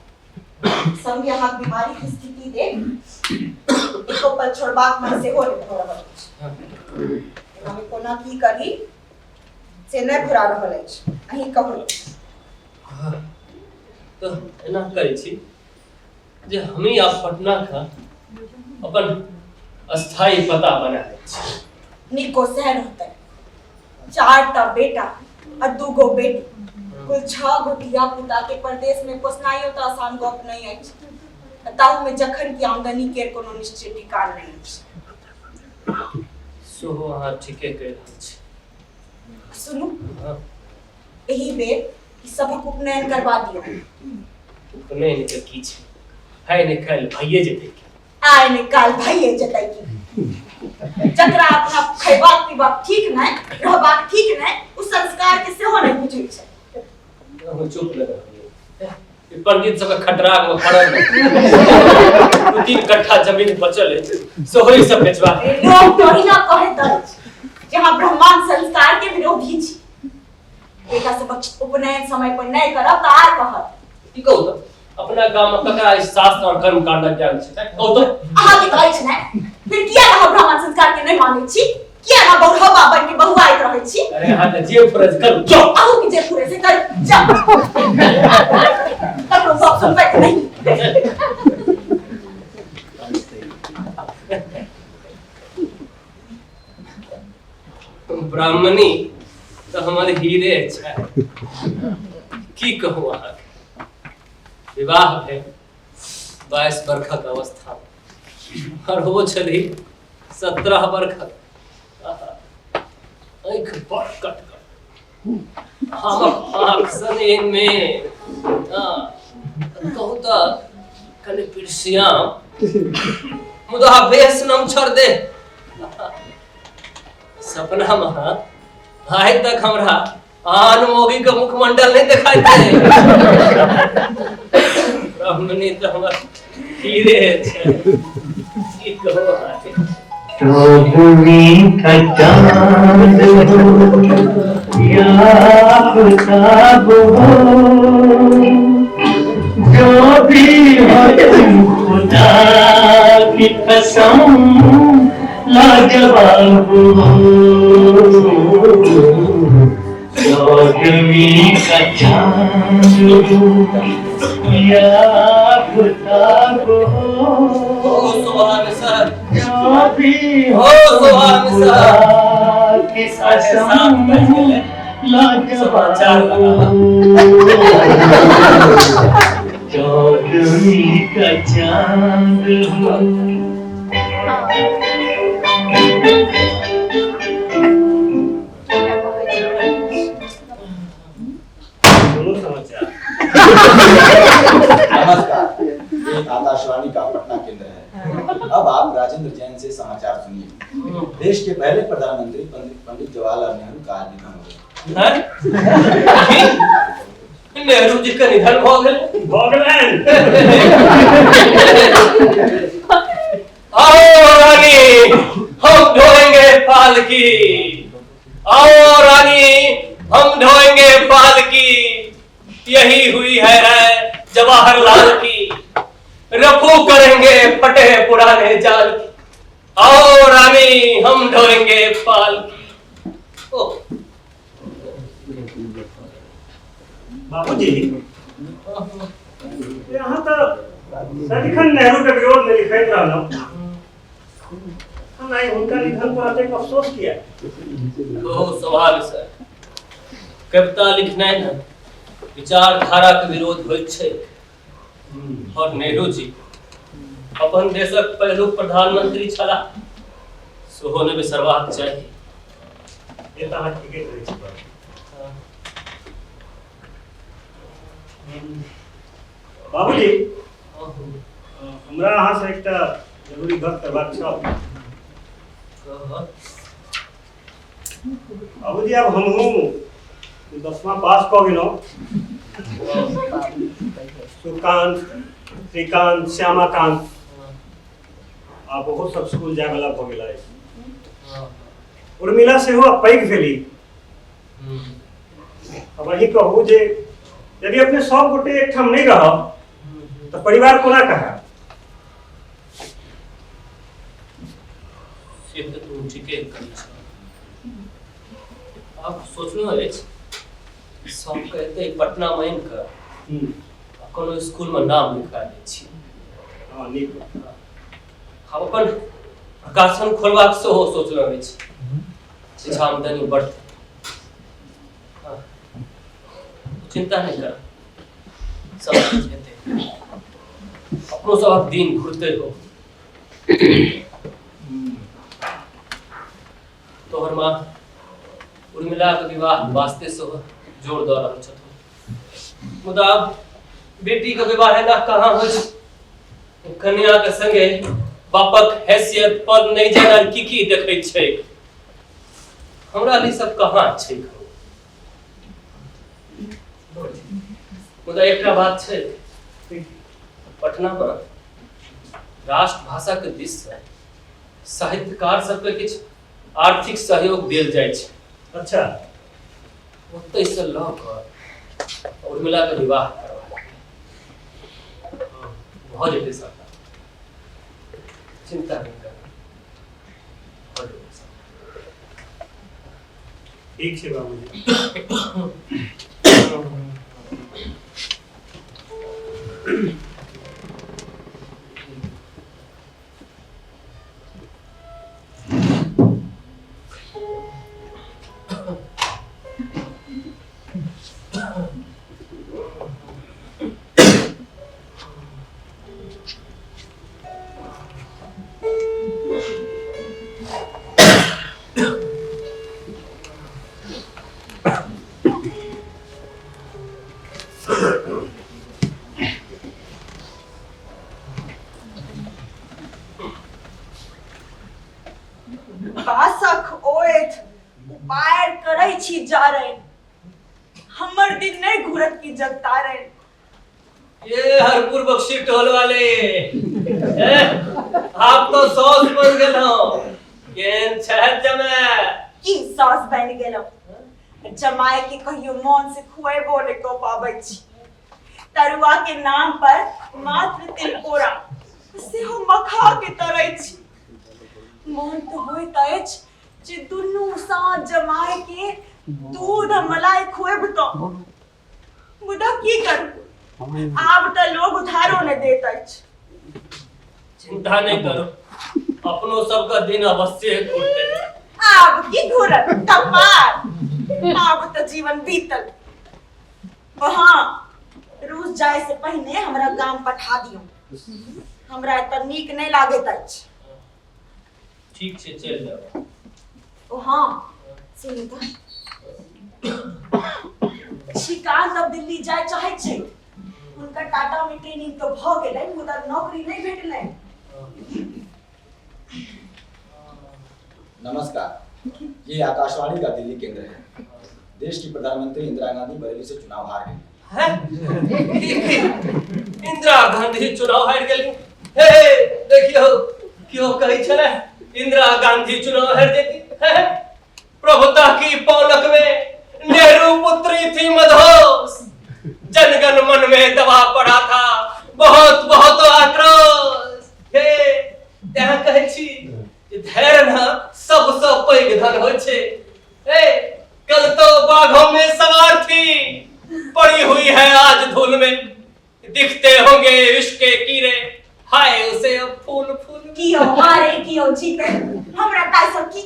B: संगे अहाँक बीमारी के स्थिति देख एको पल छोड़बाक मन सेहो नहि भऽ रहल अछि। एना में कोना की करी से नहि फुरा रहल अछि। अहीं कहू।
A: तऽ एना करै छी जे हमही आब पटना के अपन अस्थायी पता बना लै छी।
B: नीको सएह रहतै। चार टा बेटा आ 2 गो बेटी, कुल 6 गो धिया पुता के परदेश में पोसनाइयो तऽ आसान गप नहि अछि, आ ताहू में जखन की आमदनी के कोनो निश्चित ठिकान नहि अछि।
A: सेहो अहाँ ठीके कहि रहल छी।
B: सुनू, एहि बेर ई सभक उपनयन करबा दियौ।
A: उपनयन के की छै, है नहि काल्हि भइए जेतै की?
B: आइ नहि काल्हि भइए जेतै की? जकरा अपना खैबाक पीबाक ठीक नहि, रहबाक ठीक नहि, ओ संस्कार के सेहो नहि बुझै छै।
A: अहूँ चुप नहि रहलियै। ई पंडित सबके खटराक में पड़ल 2-3 कट्ठा जमीन बचल अछि, सेहो ई सब बेचबा।
B: लोक तो ओहिना कहैत अछि जे अहाँ ब्राह्मण संस्कार के विरोधी छी। बेटा सबक उपनयन समय पर नहि करब तऽ आर कहत।
A: की कहू तऽ अपना गाम में ककरा ई शास्त्र और कर्म कांडक ज्ञान छै? कहू तऽ।
B: अहाँ के तऽ अछि ने, फिर किया अहाँ ब्राह्मण संस्कार के नहि मानै छी? किया अहाँ बौढ़वा बन के बहुआइत रहै छी?
A: अरे अहाँ के जे फुरे से करू, जाउ।
B: अहूँ के जे फुरे से करू, जाउ। ककरो गप सुनबै के नहि।
A: ब्राह्मणी तऽ हमर हीरे छै, की कहू अहाँके। विवाह भेल 22 बरखक अवस्था और ओ छली 17 बरखक। आँखि बड़ कटकट, आमक आँख सन में। कहू तऽ कनि पिरसियाम, मुदा बेस नमछर दे। सपना में आइ तक हमरा आन मोगी के मुखमंडल नहीं दिखाई दे। ब्राह्मणी तऽ हमर हीरे छै, की कहू अहाँके।
J: चौदहवीं का चांद हो या आफताब हो, जो भी हो तुम खुदा की कसम लाजवाब हो। चौदहवीं का चांद हो या आफताब हो,
A: सुभान सर,
J: जो भी हो
A: ओ सुभान
J: खुदा
A: सर
J: की
A: 7:30 बज
J: कसम
A: गेलै, समाचार
J: लाजवाब
A: लगाबऽ।
J: हो। चौदहवीं का चांद हो।
C: सुनू समाचार।
I: नमस्कार, ये आकाशवाणी का पटना केंद्र है। अब आप राजेंद्र जैन से समाचार सुनिए। देश के पहले प्रधानमंत्री पंडित जवाहरलाल नेहरू का आज निधन हो गया।
A: हैं? की? नेहरू जी के निधन भऽ गेल?
C: भऽ गेलनि।
A: आओ रानी हम ढोएंगे पालकी, आओ रानी हम ढोएंगे पालकी, यही हुई है राय जवाहरलाल की, रफू करेंगे फटे पुराने जाल की, आओ रानी हम ढोएंगे पालकी। ओ
C: बाबूजी, यहाँ तऽ सदिखन नेहरू के विरोध में लिखैत रहलहुँ, हम आइ हुनका निधन पर एतेक अफसोस किया?
A: ओ सवाल सर, कविता लिखनाइ ने विचारधारा के विरोध होइत छै, और नेहरू जी अपन देशक पहिलुक प्रधानमंत्री छलाह, सेहो नहि बिसरबाक चाही।
C: ये तऽ अहाँ ठीके कहै छी बाबू। बाबूजी, हमरा अहाँसँ एकटा जरूरी गप करबाक छल। बाबूजी, आब हमहूँ 10वां पास कऽ गेलहुँ। सुकांत, श्रीकांत, श्यामाकांत आब ओहो सब स्कूल जायवला भऽ गेल अछि। उर्मिला सेहो आब पैघ भेली। अब अहीं कहू जे यदि अपने सब गोटे एकठाम नहि रहब तऽ परिवार कोना कहब?
A: से तऽ तू ठीके कहै छह। आब सोचलहुँ अछि सबके एतै पटनामे आनि कऽ आ कोनो स्कूलमे नाम लिखा दै छी।
C: हँ, नीक।
A: हम अपन प्रकाशन खोलबाक सेहो सोचलहुँ अछि, किछु आमदनी बढ़तै। चिंता नहीं कर, सब किछु हेतै। अपनो सबक दिन घुरते हो। तोहर माँ उर्मिलाक विवाह वास्ते सेहो जोर दऽ रहल छथुन, मुदा आब बेटीके विवाह एना कहाँ होइ छै? कन्याके संगे बापक हैसियत पद नहि जाने की की देखैत छैक। हमरा लिए सब कहाँ छै? मुदा एकटा बात छै, पटना पर राष्ट्रभाषा के दिस से साहित्यकार सबके किछु आर्थिक सहयोग देल जाइ छै।
C: अच्छा।
A: ओतहि से लऽ कऽ उर्मिला के विवाह करवा भऽ जेतै सबटा, चिंता नहि कर, भऽ जेतै सब।
C: ठीक छै बाबूजी।
B: बासक ओएथ उपाय करै छी जारनि, हमर दिन नहि घुरत की जगतारनि।
A: ये हरपुर बख्शी टोल वाले, ए, आप तो सॉस बन गेल हो, केहन छहत जमे?
B: की सॉस बनि गेलहुँ? जमाय के कहियो मन से खुएबो नहि कऽ पाबै छी। तरुआ के नाम पर मात्र तिलकोरा, सेहो मखा के तरै छी। मन तऽ होइत अछि जे दुनू साँझ जमाय के दूध आ मलाई खुएबतहुँ, मुदा की करू, आब तऽ लोग उधारो नहि दैत अछि।
A: चिंता नहीं करो, अपनो सबका दिन अवश्य घुरते।
B: आब की घुरत कपार, आब तऽ जीवन बीतल। ओ हाँ, रूस जाय से पहिने हमरा गाम पठा दियौ, हमरा एतऽ नीक नहि लागैत अछि।
A: ठीक छै, चलि जाउ।
B: ओ हाँ, सुनू तऽ, श्रीकांत अब दिल्ली जाय चाहै छै। हुनकर टाटा में ट्रेनिंग तऽ भऽ गेलै, मुदा नौकरी नहि भेटलै।
I: नमस्कार, ये आकाशवाणी का दिल्ली केंद्र है। देश की प्रधानमंत्री इंदिरा गांधी बरेली से चुनाव हार गई
A: हैं? इंदिरा गांधी चुनाव हारि गेली? हे देखियौ, केओ कहै छलै इंदिरा गांधी चुनाव हारि जेती। हे प्रभुता की पौलक में नेहरू पुत्री थी मधोस, जनगण मन में दबा पड़ा था बहुत बहुत आक्रोश। हे तैं कहै छी जे धैर्य न सबसँ पैघ धन होइ छै। ए कल तो बाघों में सवार थी, पड़ी हुई है आज धूल में, दिखते होंगे इश्क के कीड़े, हाय उसे अब फूल फूल।
B: कियो हारे कियो जीते, हमरा ताहि सँ की?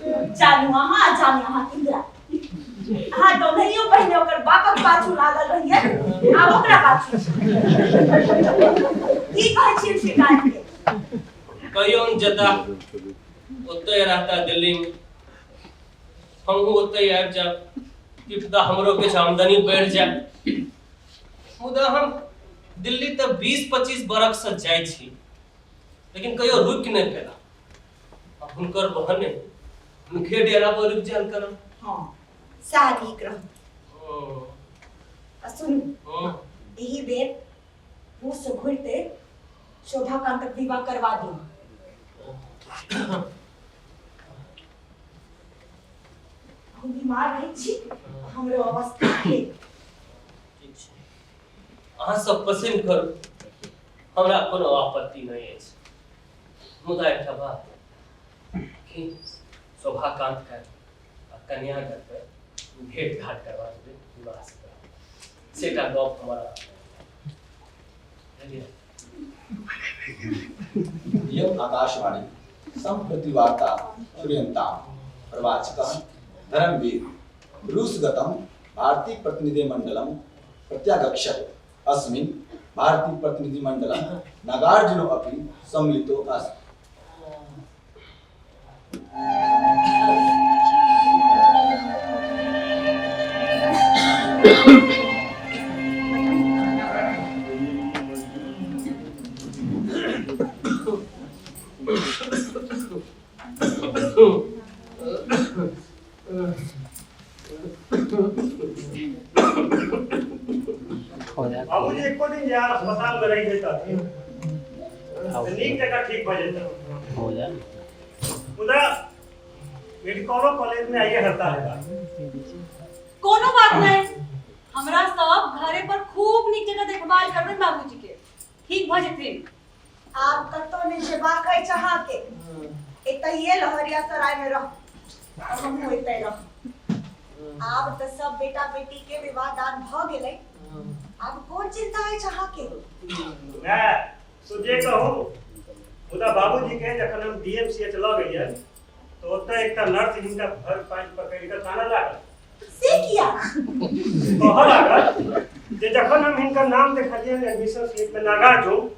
B: जानू अहाँ, जानू अहाँ इंदिरा। अहाँ तऽ ओनाहियो पहिने ओकर बापक पाछू लागल रहियै, आब ओकरा पाछू। की कहै छियै श्रीकांत के?
A: कहियो न जेता, ओतहि रहता दिल्ली में, हमहूँ ओतहि आबि जायब, की पता हमरो किछु आमदनी बढ़ि जाय। मुदा हम दिल्ली तऽ 20-25 बरखसँ जाइ छी, लेकिन कहियो रुकि नहि पेला। आ हुनकर बहने हुनके डेरा पर रुकि जायल करब।
B: हँ, सएह नीक रहत। आ सुनू, एहि बेर रूस से घुरिते शोभाकांतक विवाह करवा दियौ। हम बीमार रहै छी, हमरो अवस्था ठीक।
A: ठीक छै, अहाँ सब पसंद करू, हमरा कोनो आपत्ति नहि अछि। मुदा एकटा बात कि शोभाकांत के आ कन्यागत के भेंट घाट करवा देबै विवाह से पहिले, से एकटा गप हमरा बुझलियै।
I: यम आकाशवाणी सम्प्रति वार्ता श्रूयन्ताम्। प्रवाचकः धर्मवीर। रूसगतं भारतीय प्रतिनिधिमण्डलं प्रत्यागच्छत्। अस्मिन् भारतीय प्रतिनिधिमण्डलं नागार्जुनो अपि सम्मिलितो आसीत्।
C: बाबूजी एको दिन जे अस्पताल में रहि जैतथिन तऽ नीक जकाँ ठीक भऽ जैतथिन। मुदा मेडिकलो कॉलेज में आइए हड़ताल हेबाक।
G: कोनो बात नहीं, हमरा सब घरे पर खूब नीक जगह देखभाल करबै बाबूजी के, ठीक भऽ जेथिन।
B: आब कतौ नहि जेबाक अछि अहाँके, एतहिए लहरिया सराय में रह, हमहूँ एतहि रह। आब तऽ सब बेटा बेटी के विवाह दान भऽ गेलै, आब कोन चिंता अछि अहाँके?
C: माय तो जे कहू, मुदा बाबूजी के जखन हम डीएमसीएच लऽ गेलियनि तऽ ओतऽ एकटा नर्स हिनका भरि पाँच पकड़ि कऽ कानऽ लागल।
B: से किया?
C: कहऽ लागल जे जखन हम हिनकर नाम देखलियनि एडमिशन स्लिप में नागार्जुन,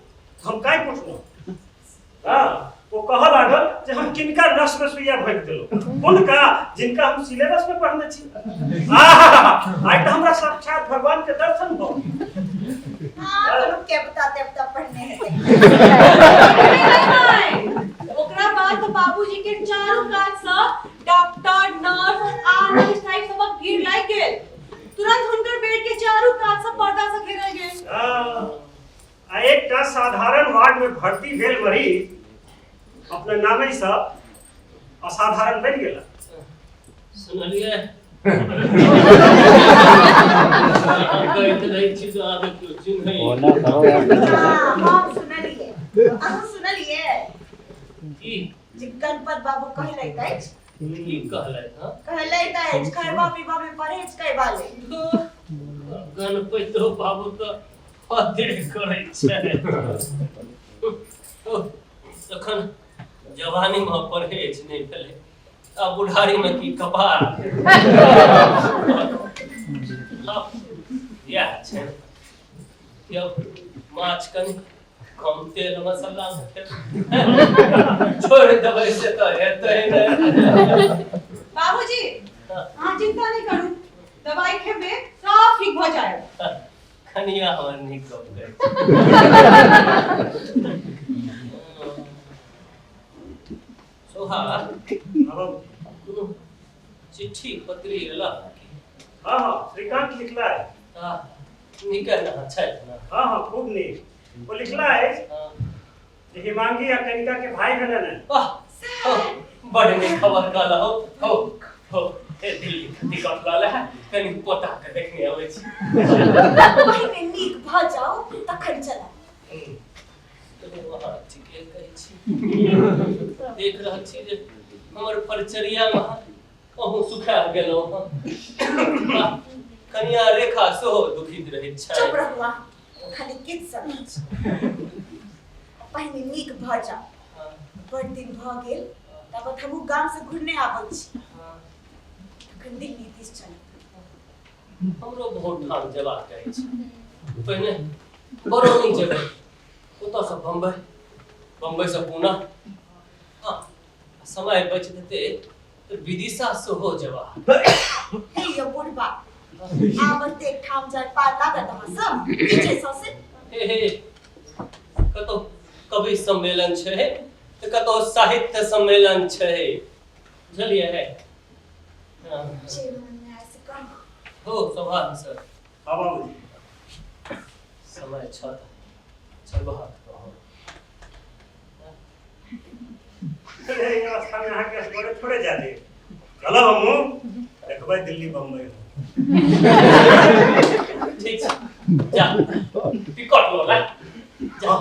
C: हम काहे पुछलहुँ? हाँ, वो कहऽ लागल जे हम किनका नस में सुइया भोंकि देलहुँ, हुनका जिनका हम सिलेबस में पढ़ने छी। आहा, आइ तऽ हमरा साक्षात भगवान के दर्शन भऽ गेल।
B: हाँ, कोनो केवता तेवता पढ़ने हेतै।
G: ओकरा बाद तऽ बाबूजी के चारू कात सँ डॉक्टर, नर्स आ नर्स टाइप सबक भीड़ लागि गेल। तुरंत हुनकर बेड के चारू कात सँ पर्दा सँ घेरल गेल।
C: हाँ, आ एकटा साधारण वार्ड में भर्ती भेल मरीज अपने नामे सँ असाधारण बनि गेला।
A: सुनलियै? कहैत रहै छी जे अहाँके केओ चिन्है।
B: हाँ, हम सुनलियै, अहूँ सुनलियै
A: की
B: जे गणपत बाबू कहलथि अछि।
A: की कहलथि? हँ,
B: कहलथि अछि खयबा पीबा में परहेज करबा लेल।
A: गणपतो बाबू तऽ हदे करै छै। तखन जवानी में परहेज नहि भेलै, आ बुढ़ारी में की कपार। इएह छै कि अब माछ कनि कम तेल मसाला में छोड़ि देबै से तऽ हेतै नहि।
G: बाबूजी अहाँ चिंता नहीं करू, दवाई खेबे सब ठीक भऽ जायत।
A: कनिया हमर नीक गप कहै। सोहा, कोनो चिट्ठी पत्री एला?
C: हाँ हाँ, श्रीकांत लिखला है।
A: हाँ, नीक है ना? छथि ना?
C: हाँ हाँ, खूब नीक। वो लिखला है जे हिमांगी आ कनिका के भाई भेलन है।
A: वाह, बड़ नीक खबर कहला। हो हो हो, हे दिल्ली के टिकट लऽ ले, कनि पोता के देखने अबै छी।
B: पहिने नीक भऽ जाओ तखन चलब।
A: अहाँ ठीके कहै छी। देख रहल छी जे हमर परिचर्यामे अहूँ सुखा गेलहुँ हँ। कनिया रेखा सेहो दुखित रहैत छै।
B: चुप रहू अहाँ, खाली किछु समझ, पहिने नीक भऽ जाओ। बड़ दिन भऽ गेल, ताबत हमहूँ गाम से घुरने आबै छी, तखन दिल्ली दिस चलब।
A: हमरो बहुत ठाम जेबाक अछि। पहिने बरौनी जेबै, ओतऽसँ बम्बई, बम्बईसँ पूना। हँ, समय बचि जेतै तऽ विदिशा सेहो जेबाक।
B: हे यौ बुढ़बा, आब एतेक ठाम जाय पार लागत अहाँ सब? की छै सौंसे?
A: हे हे, कतौ कवि सम्मेलन छै तऽ कतौ साहित्य सम्मेलन छै, बुझलियै? हाँ।
B: जे मन मे आय से कहू।
A: हो सौभाग्य सर।
C: हाँ बाबूजी,
A: समय छत चलबाक तहन।
C: एहि अवस्था में अहाँके असगरे थोड़े जा देब, चलब हमहूँ, देखबै दिल्ली बम्बई।
A: ठीक छै, जा टिकट लऽ ले, जा।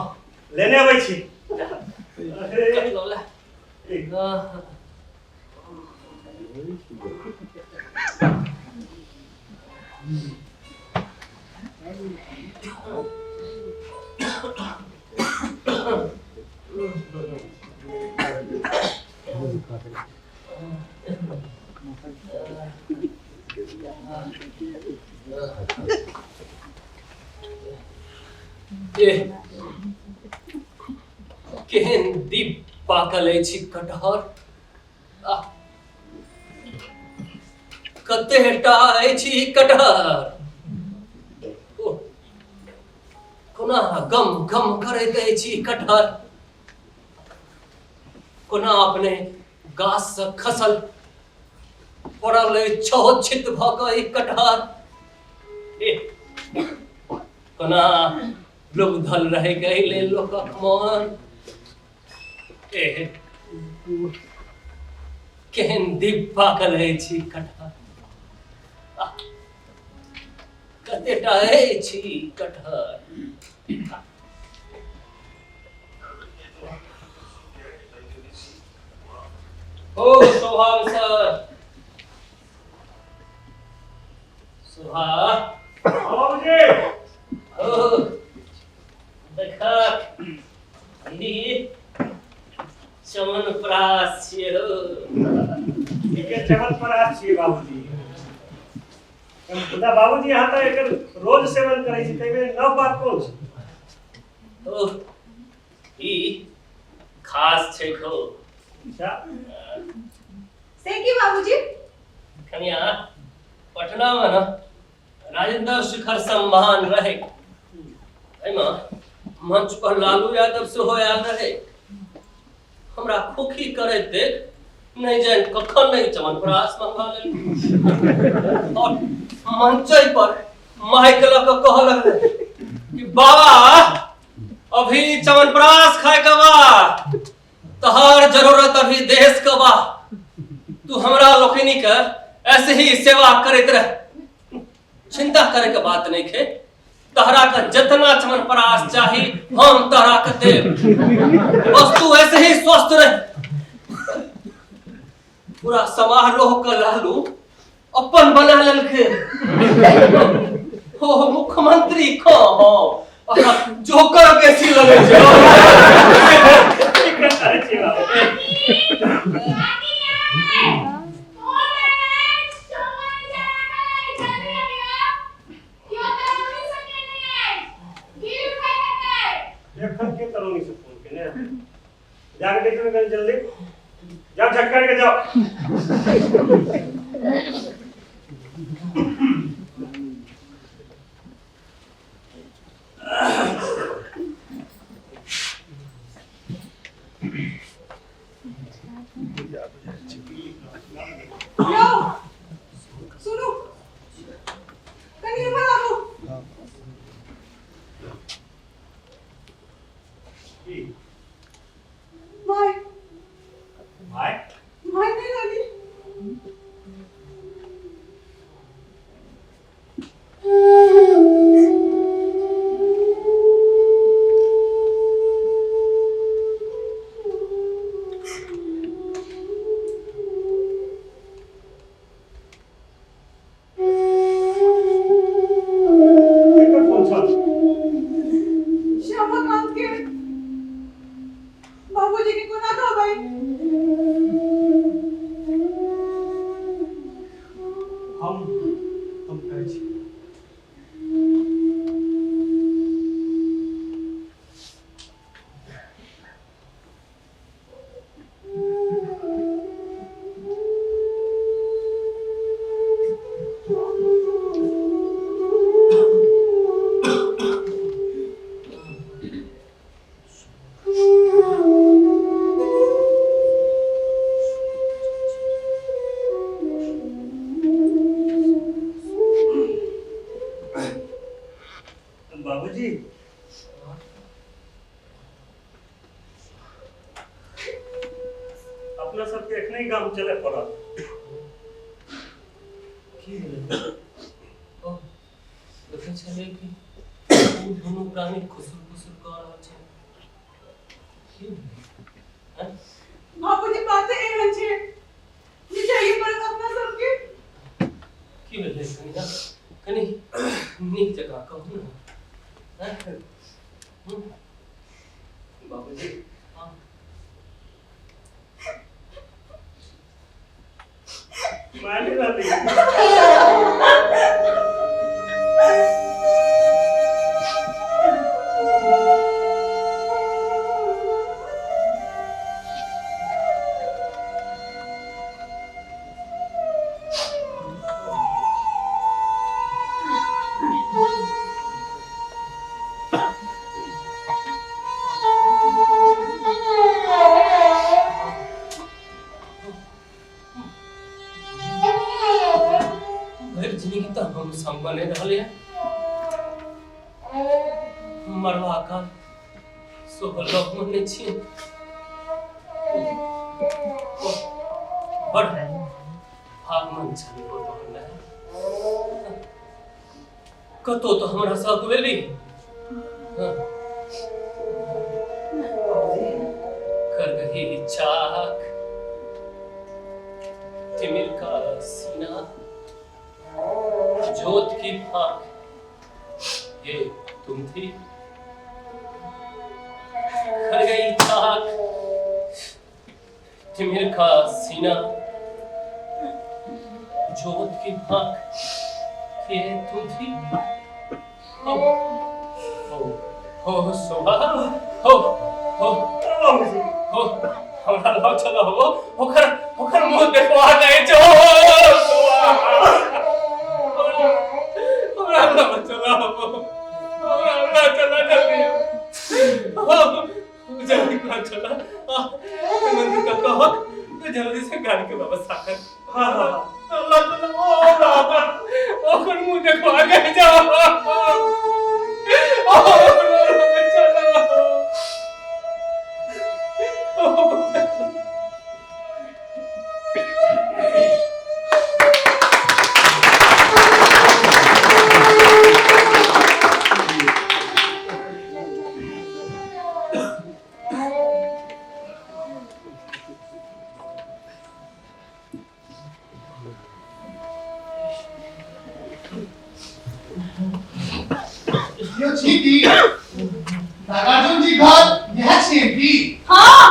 C: लेने अबै छी।
A: जा, टिकट लऽ ले। हाँ। ए केहन दीप पाकल अछि कटहर, आ कतेटा अछि कटहर। ओ कोना गम गम करैत अछि कटहर, कोना अपने गाछ से खसल पड़ल अछि छहोछित भऽ कऽ ई कटहर। ए कोना लुबधल रहि गेलै लोकक मन। ए केहन दीप पाकल अछि कटहर, कतेटा अछि कटहर। ओ शोभा सर, शोभा
C: बाबूजी।
A: ओ देखक ई च्यवनप्राश छियै हो।
C: ठीके च्यवनप्राश छियै बाबूजी। मुदा बाबूजी अहाँ तऽ एकर रोज सेवन करै छी, ताहिमे नव बात कोन छै?
A: ओ ई खास छै खो।
C: अच्छा
G: से की बाबूजी?
A: कनिया पटना में ना राजेंद्र शिखर सम्मान रहे, एहिमे मंच पर लालू यादव सेहो आयल रहे। हमरा खोखी करैत देख नहीं जानि कखन नहीं च्यवनप्राश मंगा लेल और मंचे पर माइक लऽ कऽ कहऽ लगलै कि बाबा अभी च्यवनप्राश खाय के बा, तोहर जरूरत अभी देश के बा, तू हमरा लोकनि के ऐसे ही सेवा करैत रह, चिंता करे के बात नहीं खे, तहरा के जितना च्यवनप्राश चाही हम तहरा के देब, बस तू ऐसे ही स्वस्थ रह। पूरा समारोह के लालू अपन बना लेलकै। हो मुख्यमंत्री को हो जोकर बेसी लगे छै।
C: ठीके कहै छियै बाबूजी। एखन के तरौनी से फोन केने जाके देखियो ने कनी जल्दी जाओ, झटका के जाओ।
G: यौ सुनू कनि एम्हर आबू।
C: की
G: my
C: my
G: my नहीं रहली।
C: केकर फोन छल?
G: श्यामाकांत के। बाबूजी के कोना कहबै?
E: हम कहै छी।
C: बाबूजी अपना सबके एखने गाम चले पड़त।
A: की भेलै? ओ देखै छलियै कि ओ दुनू प्राणी खुसुर फुसुर कऽ रहल छै। की भेलै? आँय?
G: बाबूजी बात एहन छै जे जाइए पड़त अपना सबके।
A: की भेलै कनिया? कनि नीक जकाँ कहू ने। आँय? हूँ?
F: बाबूजी
A: हाँ।
C: माय नहि रहली।
A: संगमे नहि रहलै मरबा काल सेहो लगमे नहि छियै। बड़ भागमन छलै ओ तहन, कतौ तऽ हमरा सँ अगुएली। कर गई चाक तिमिर का सीना, जोत की फाक ये तुम थी। कर गई चाक तिमिर का सीना, जोत की फाक ये तुम थी। हो हो हो शोभा, हो हो हो, हमरा लग चल हो, ओकर ओकर मुंह देखवा नहीं छो। हमरा लग चल हो, हमरा लग चल जल्दी हो, जल्दी लग चल। मंदिर का कहक तो जल्दी से गाड़ी के व्यवस्था कर। हाँ हाँ चल चल, ओ बाबा ओकर मुंह देखवा गए जाओ। ओ चलो।
K: यो छी की नागार्जुन जी घर यह छियै की?
G: हाँ,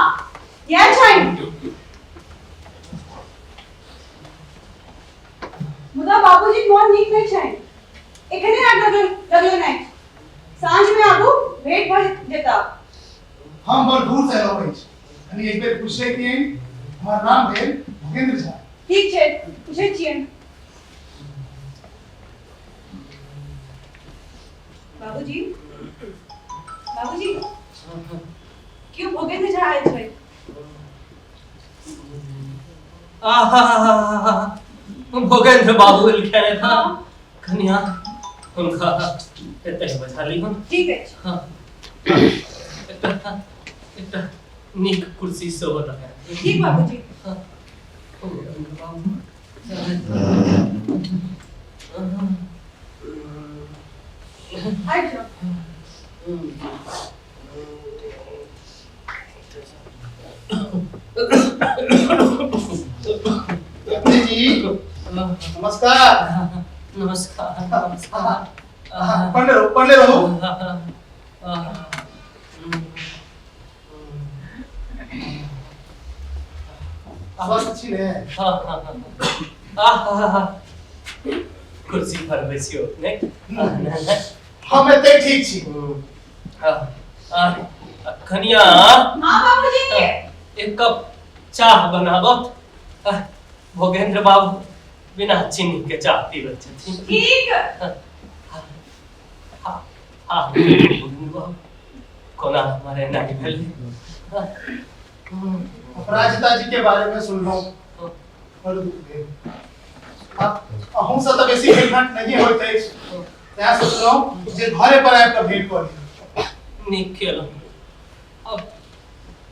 G: यह छै। मुदा बाबूजी मोन नीक नहि छै, एखने आग लगल नहि। साँझ में आबू, भेंट भऽ जेता।
K: हम बड़ दूर से अयलहुँ अछि, कनि एक बेर पूछि लैतियनि। हमर नाम भेल भोगेंद्र झा।
G: ठीक छै, पूछै छियनि। बाबूजी, बाबूजी, क्यों भोगेंद्र झा आयल छै?
A: आहा, भोगेंद्र बाबू एलखिन हँ। कनिया, हुनका एतै बजा लिहन।
G: ठीक अछि।
A: हँ, एकटा एकटा नीक कुर्सी सेहो लगा दियौ।
G: ठीक बाबूजी।
A: हँ, भोगेंद्र बाबू।
G: आबि जाउ।
K: जी नमस्कार।
A: नमस्कार नमस्कार।
K: पढ़ने रहू, पढ़ने रहू। स्वस्थ छी ने?
A: हाँ हाँ हाँ, आहा, कुर्सी पर बैसियो ने।
K: हम एते ठीक छी।
A: हाँ, कनिया।
G: हाँ बाबूजी।
A: एक कप चाह बनाबत। भोगेंद्र बाबू बिना चीनी के चाह पीबै छथिन।
G: ठीक।
A: हाँ हाँ, भोगेंद्र बाबू, कोना हमर एना भेल?
K: अपराजिता जी के बारे में सुनलहुँ, बड़ दुख भेल। अहूँ से तऽ बेसी भेंट नहीं होइत अछि, तेँ सोचलहुँ जे घरे पर आबि कऽ भेंट कऽ ली।
A: नीक केलहुँ। अब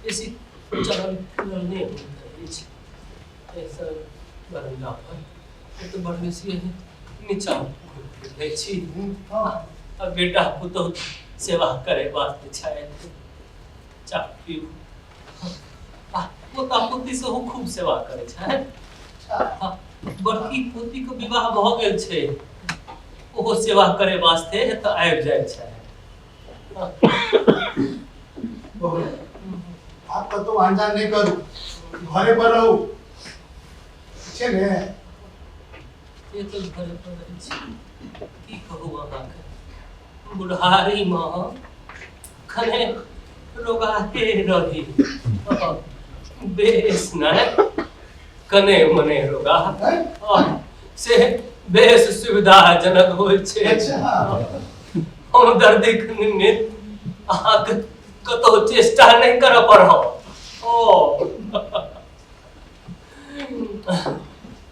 A: बेसी चलल फिरल नहि होइत अछि, एहिसँ बरंडा पर तऽ बड़ बेसी नीचा घुमि फिर लै छी। आ बेटा पुतहु सेवा करे वास्ते छथि। चाह पीबू। आ पोता पोती सेहो खूब सेवा करै छथि। बड़की पोतीके विवाह भऽ गेल छै, ओहो सेवा करे वास्ते एतऽ आबि जाइ छै।
K: आब कतौ आन जान नहि करू, घरे पर रहू छै ने?
A: से तऽ घरे पर रहै छी। की कहू अहाँके, बुढ़ारीमे खने रोगाहे रही, बेस नहि, कने मने रोगा से बेस सुविधाजनक होइ छै। हम दर्दीक निमित्त अहाँके कतहु चेष्टा नहि करऽ पड़त। ओ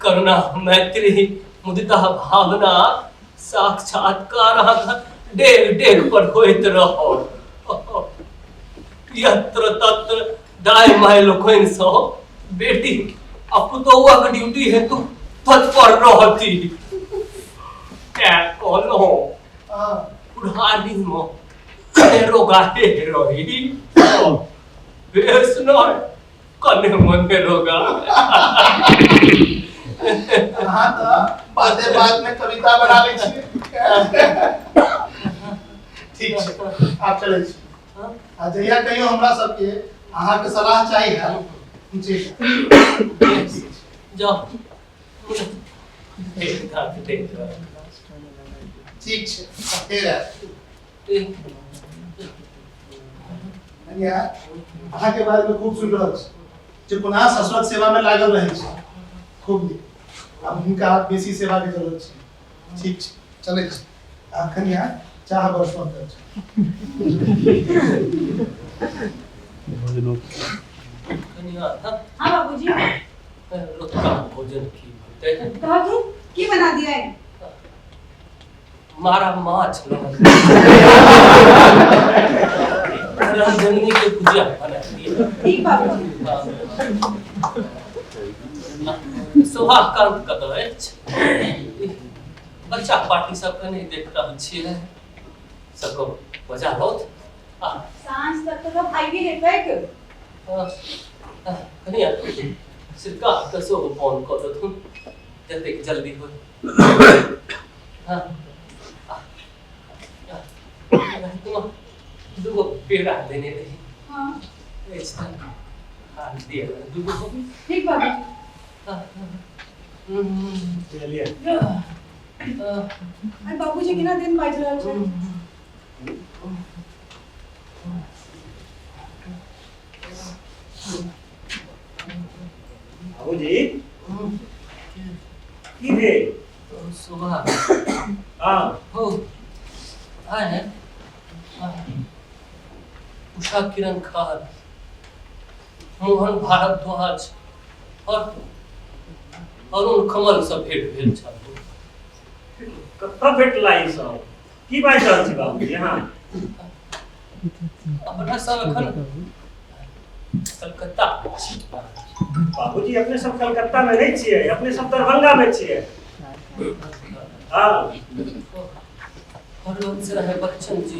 A: करुणा, मैत्री, मुदिता भावना साक्षात्कार अहाँके डेग डेग पर होइत रहल। यत्र तत्र दाय माय लोकनि सब बेटी आ पुतोहुक ड्यूटी हेतु तत्पर रहती। तेँ कहलहुँ बुढ़ारीमे कने रोगाहे रही, बेस नहि कने मने रोगा।
K: अहाँ तऽ बाते बात में कविता बना लै छियै। ठीक छै, आब चलै छी। आ जहिया कहियो हमरा सबके अहाँके सलाह चाही है जी।
A: जाओ, ठीक।
K: ठीक छै, फेर आयब। कनिया, अहाँके बारे में खूब सुनि रहल छी जे कोना ससुरक सेवा में लागल रहै छी। खूब नीक, आब हुनका बेसी सेवा के जरूरत छै। ठीक छै, चलै छी। आ कनिया, चाह बड़ सुन्दर छै।
A: कनिया।
G: हाँ बाबूजी।
A: रतुका भोजन की होतै?
G: कहू, की बना दिया है?
A: मारा माछ रामजननी के भुजिया बना दिए।
G: ठीक बाबूजी।
A: शोभाकांत कतऽ अछि? बच्चा पार्टी सबके नहि देख रहल छियै, सबके बजा लौथ। आ
G: साँझ तक तऽ सब आइए हेतैक।
A: कनिया, श्रीकांत के सेहो फोन कऽ देथुन, जतेक जल्दी होय। हाँ, रातिमे दूगो पेड़ा देने रही।
G: हाँ।
A: अछि तऽ खा दिअ दूगो।
G: ठीक बाबूजी।
C: चलिए।
G: अरे बाबूजी, केना दिन बाजि रहल छै।
C: बाबूजी, की भेल?
A: सुबह।
C: हाँ।
A: हो आए उषा किरण खान, मोहन भारद्वाज और अरुण कमल से भेंट भेल छल।
C: कतऽ भेटला ई सब? की बाजि रहल छी बाबूजी अहाँ?
A: अपना सब एखन कलकत्ता मे छी।
C: बाबूजी, अपने सब कलकत्ता में नहीं छियै, अपने सब दरभंगा में छियै। हाँ।
A: हरवंश राय बच्चन जी,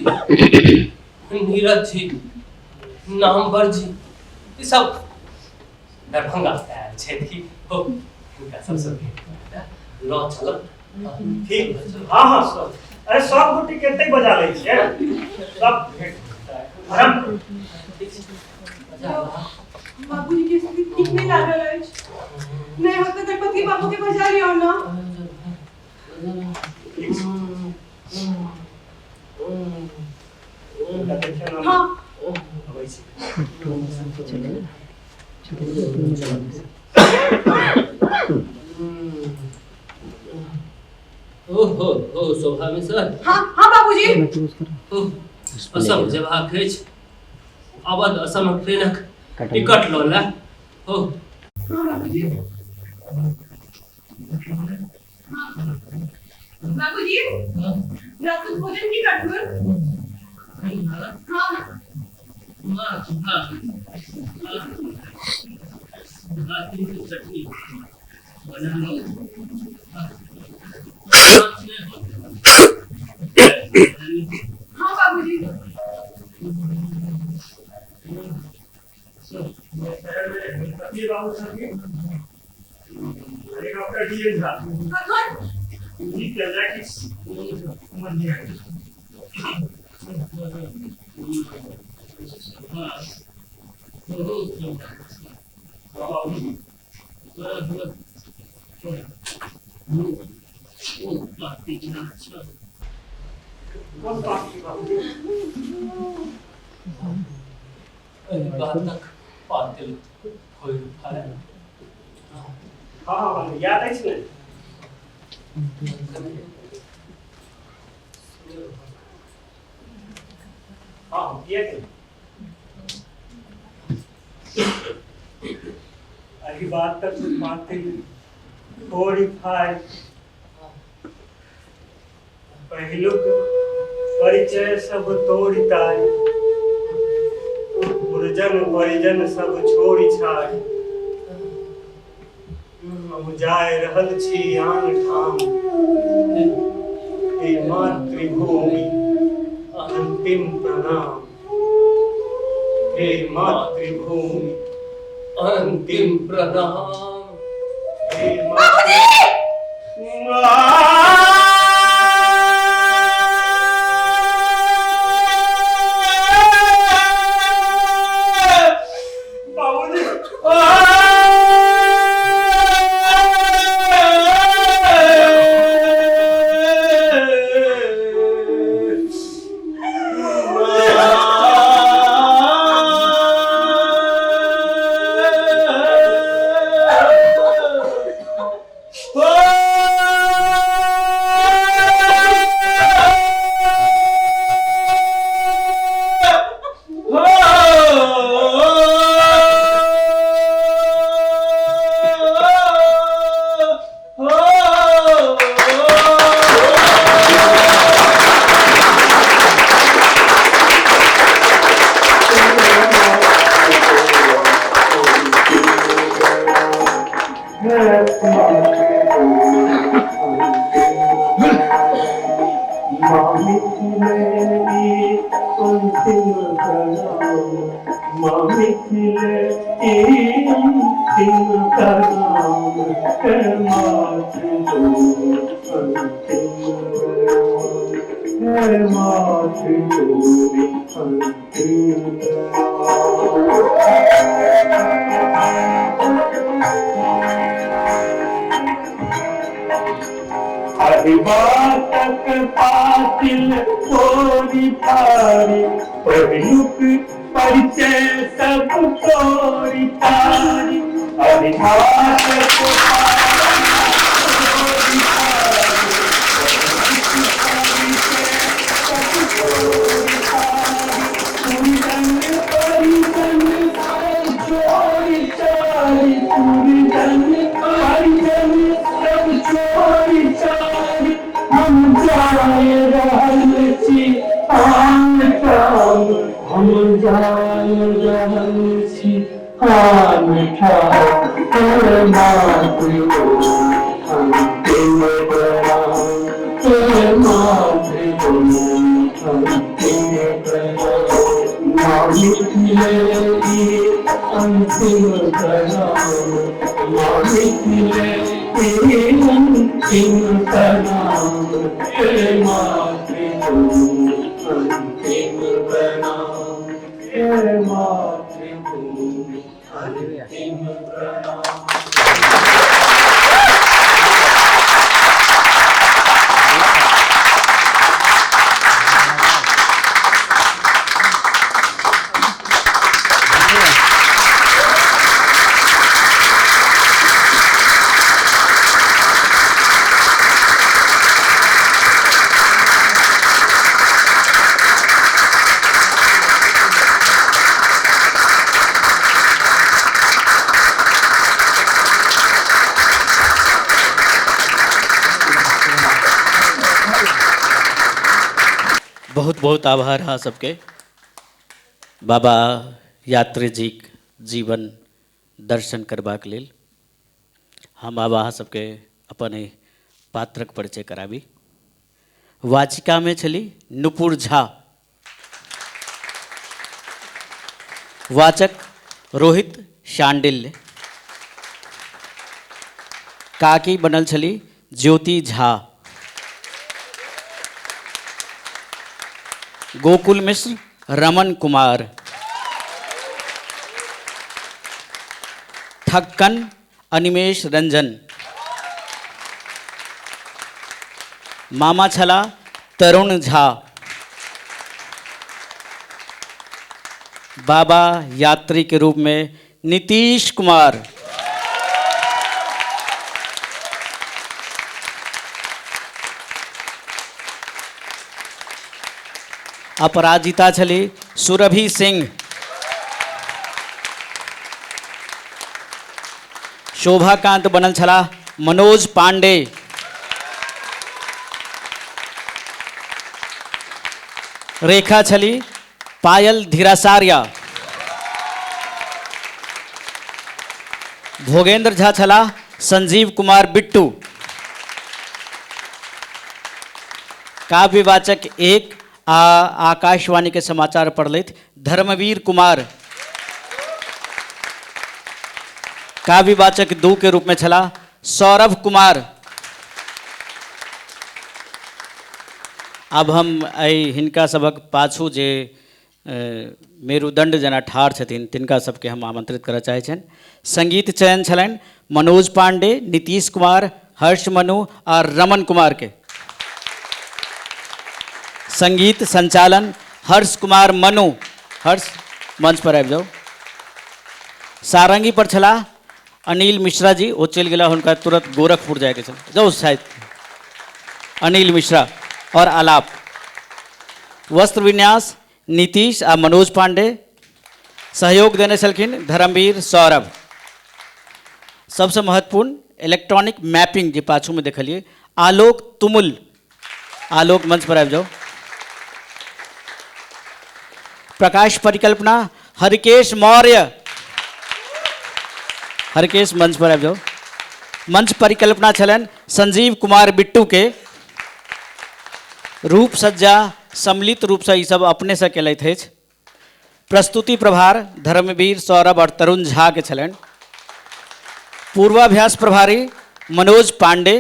A: नीरज जी, नामवर जी, ई सब दरभंगा से आयल छथि। हो, हिनका सबसँ भेंट करा लऽ चलब।
C: ठीक, हाँ हाँ, सब, अरे सब गोटी के एतै बजा लै छियै, सब भेंट आराम करू।
A: ठीक छै, बजा लऽ।
G: बाबूजी के स्थिति ठीक नहि लागल अछि। नहि होत तऽ गणपति बाबू के बजा लियौ ने।
C: ठीक छै। हुनका देखियौ ने।
G: हाँ।
C: अबै छी।
A: ओ हो हो, शोभा मिश्र।
G: हाँ हाँ बाबूजी।
A: ओ असम जेबाक अछि, अवध असम ट्रेनक टिकट लऽ ले हो।
G: हाँ बाबूजी। बाबूजी, रातुक भोजन की करथुन? हाँ।
A: माछ भात भात के चटनी बना लो। माछ नहि होत।
G: हाँ बाबूजी।
C: गणपति बाबू छथिन, एक डॉक्टर डी एन झा।
G: कखन?
C: जी चल कि मन्दिर। कोन पार्टी बाबूजी?
A: एहि बातक पातिल होय भाय।
C: हाँ हाँ, याद अछि ने? हाँ हाँ, किएक नहि? एहि बातक पातिल थोड़ी फाइ। पहिलुक परिचय सब तोड़ि तारि, पुरजन परिजन सब छोड़ि छाड़ि, हम जाय रहल छी आन ठाम, हे मातृभूमि अंतिम प्रणाम, हे मातृभूमि
A: अंतिम प्रणाम,
C: हे मातृ।
L: बहुत बहुत आभार अहाँ सबके। बाबा यात्री जीक जीवन दर्शन करबाक लेल हम आब अहाँ सबके अपन एहि पात्रक परिचय कराबी। वाचिकामे छली नुपुर झा, वाचक रोहित शांडिल्य, काकी बनल छली ज्योति झा, गोकुल मिश्र रमन कुमार, ठक्कन अनिमेश रंजन, मामा छला तरुण झा, बाबा यात्री के रूप में नीतीश कुमार, अपराजिता छली सुरभि सिंह, शोभाकांत बनल छला मनोज पांडे, रेखा छली पायल धीरासारिया। भोगेंद्र झा छलाह संजीव कुमार बिट्टू। काव्यवाचक 1 आ आकाशवाणी के समाचार पढ़लथि धर्मवीर कुमार। काव्यवाचक 2 के रूप में छलाह सौरभ कुमार। अब हम एहि हिनका सभक पाछू जे मेरुदंड जेना ठाढ़ छथिन तिनका सबके हम आमंत्रित करऽ चाहै छियनि। संगीत चयन छलनि मनोज पांडे, नीतीश कुमार, हर्ष मनु और रमन कुमार के। संगीत संचालन हर्ष कुमार मनु। हर्ष मंच पर आबि जाउ। सारंगी पर छलाह अनिल मिश्रा जी, ओ चलि गेला, हुनका तुरंत गोरखपुर जायके छल, जाउ शायद अनिल मिश्रा और आलाप। वस्त्र विन्यास नीतीश आ मनोज पांडे, सहयोग देने छलखिन धर्मवीर सौरभ। सबसे महत्वपूर्ण इलेक्ट्रॉनिक मैपिंग जे पाछू में देखलिए आलोक तुमुल। आलोक मंच पर आबि जाओ। प्रकाश परिकल्पना हरिकेश मौर्य। हरिकेश मंच पर आबि जाओ। मंच परिकल्पना छलनि संजीव कुमार बिट्टू के। रूप सज्जा सम्मिलित रूपसँ ई सब अपने से केलथि अछि। प्रस्तुति प्रभार धर्मवीर सौरभ और तरुण झा के छलनि। पूर्वाभ्यास प्रभारी मनोज पांडे।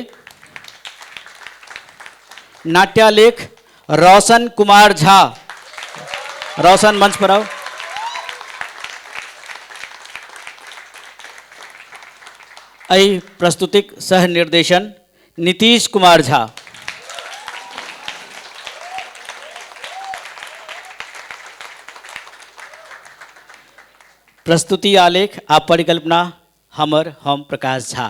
L: नाट्यालेख रोशन कुमार झा। रोशन मंच पर आओ। एहि प्रस्तुतिक सह निर्देशन नीतीश कुमार झा। प्रस्तुति आलेख आ परिकल्पना हमर हम प्रकाश झा।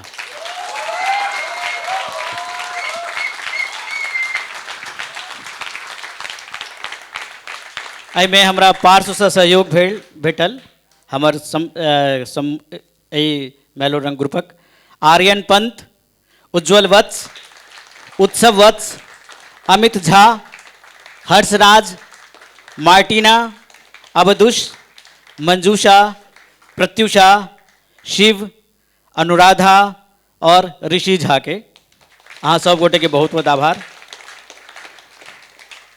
L: एहिमे हमरा पार्श्वसँ सहयोग भेटल हमर एहि मैलोरंग ग्रुपक आर्यन पंत, उज्ज्वल वत्स, उत्सव वत्स, अमित झा, हर्षराज, मार्टिना, अवधुष, मंजूषा, प्रत्युषा, शिव, अनुराधा और ऋषि झा के। अहाँ सब गोटे के बहुत बहुत आभार।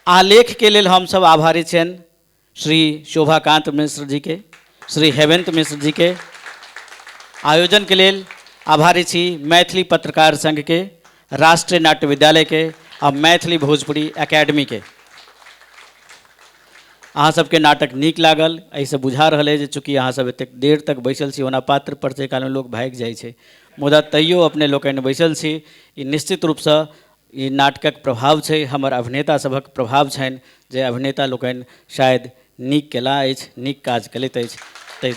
L: आलेख के लेल हम सब आभारी छियनि श्री शोभाकांत मिश्र जी के, श्री हेमंत मिश्र जी के। आयोजन के लेल आभारी छी मैथिली पत्रकार संघ के, राष्ट्रीय नाट्य विद्यालय के आ मैथिली भोजपुरी एकेडमी के। अहाँ सबके नाटक नीक लागल एहिसँ बुझा रहल अइ जे चूँकि अहाँ सब एतेक देर तक बैसल छी, ओना पात्र परिचय कालमे लोक भागि जाइ छै, मुदा तैयो अपने लोकनि बैसल छी। ई निश्चित रूपसँ ई नाटकक प्रभाव छै, हमर अभिनेता सभक प्रभाव छनि जे अभिनेता लोकनि शायद नीक केला अछि, नीक काज केलथि अछि। ताहि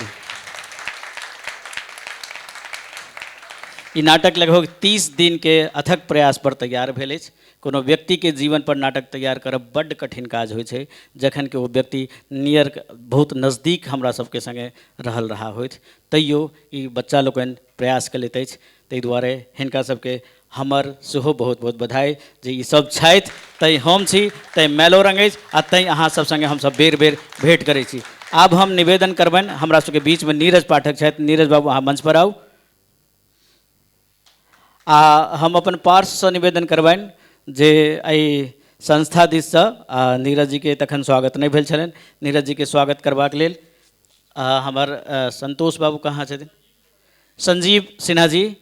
L: ई नाटक लगभग 30 दिनके अथक प्रयास पर तैयार भेल अछि। कोनो व्यक्तिके जीवन पर नाटक तैयार करब बड्ड कठिन काज होइ छै, जखन कि ओ व्यक्ति नियर बहुत नजदीक हमरा सबके संगे रहल रहा होथि, तैयो ई बच्चा लोकनि प्रयास केलथि अछि। ताहि दुआरे हिनका सबके हमर सेहो बहुत बहुत बधाई जे ई सब छथि, तैँ हम छी, तैँ मैलोरंग अछि आ तैँ अहाँ सब संगे हमसब बेर बेर भेँट करै छी। आब हम निवेदन करबनि, हमरा सबके बीचमे नीरज पाठक छथि। नीरज बाबू अहाँ मंच पर आउ। आ हम अपन पार्श्वसँ निवेदन करबनि जे एहि संस्था दिससँ नीरज जीके तखन स्वागत नहि भेल छलनि, नीरज जीके स्वागत करबाक लेल हमर संतोष बाबू कहाँ छथिन, संजीव सिन्हा जी,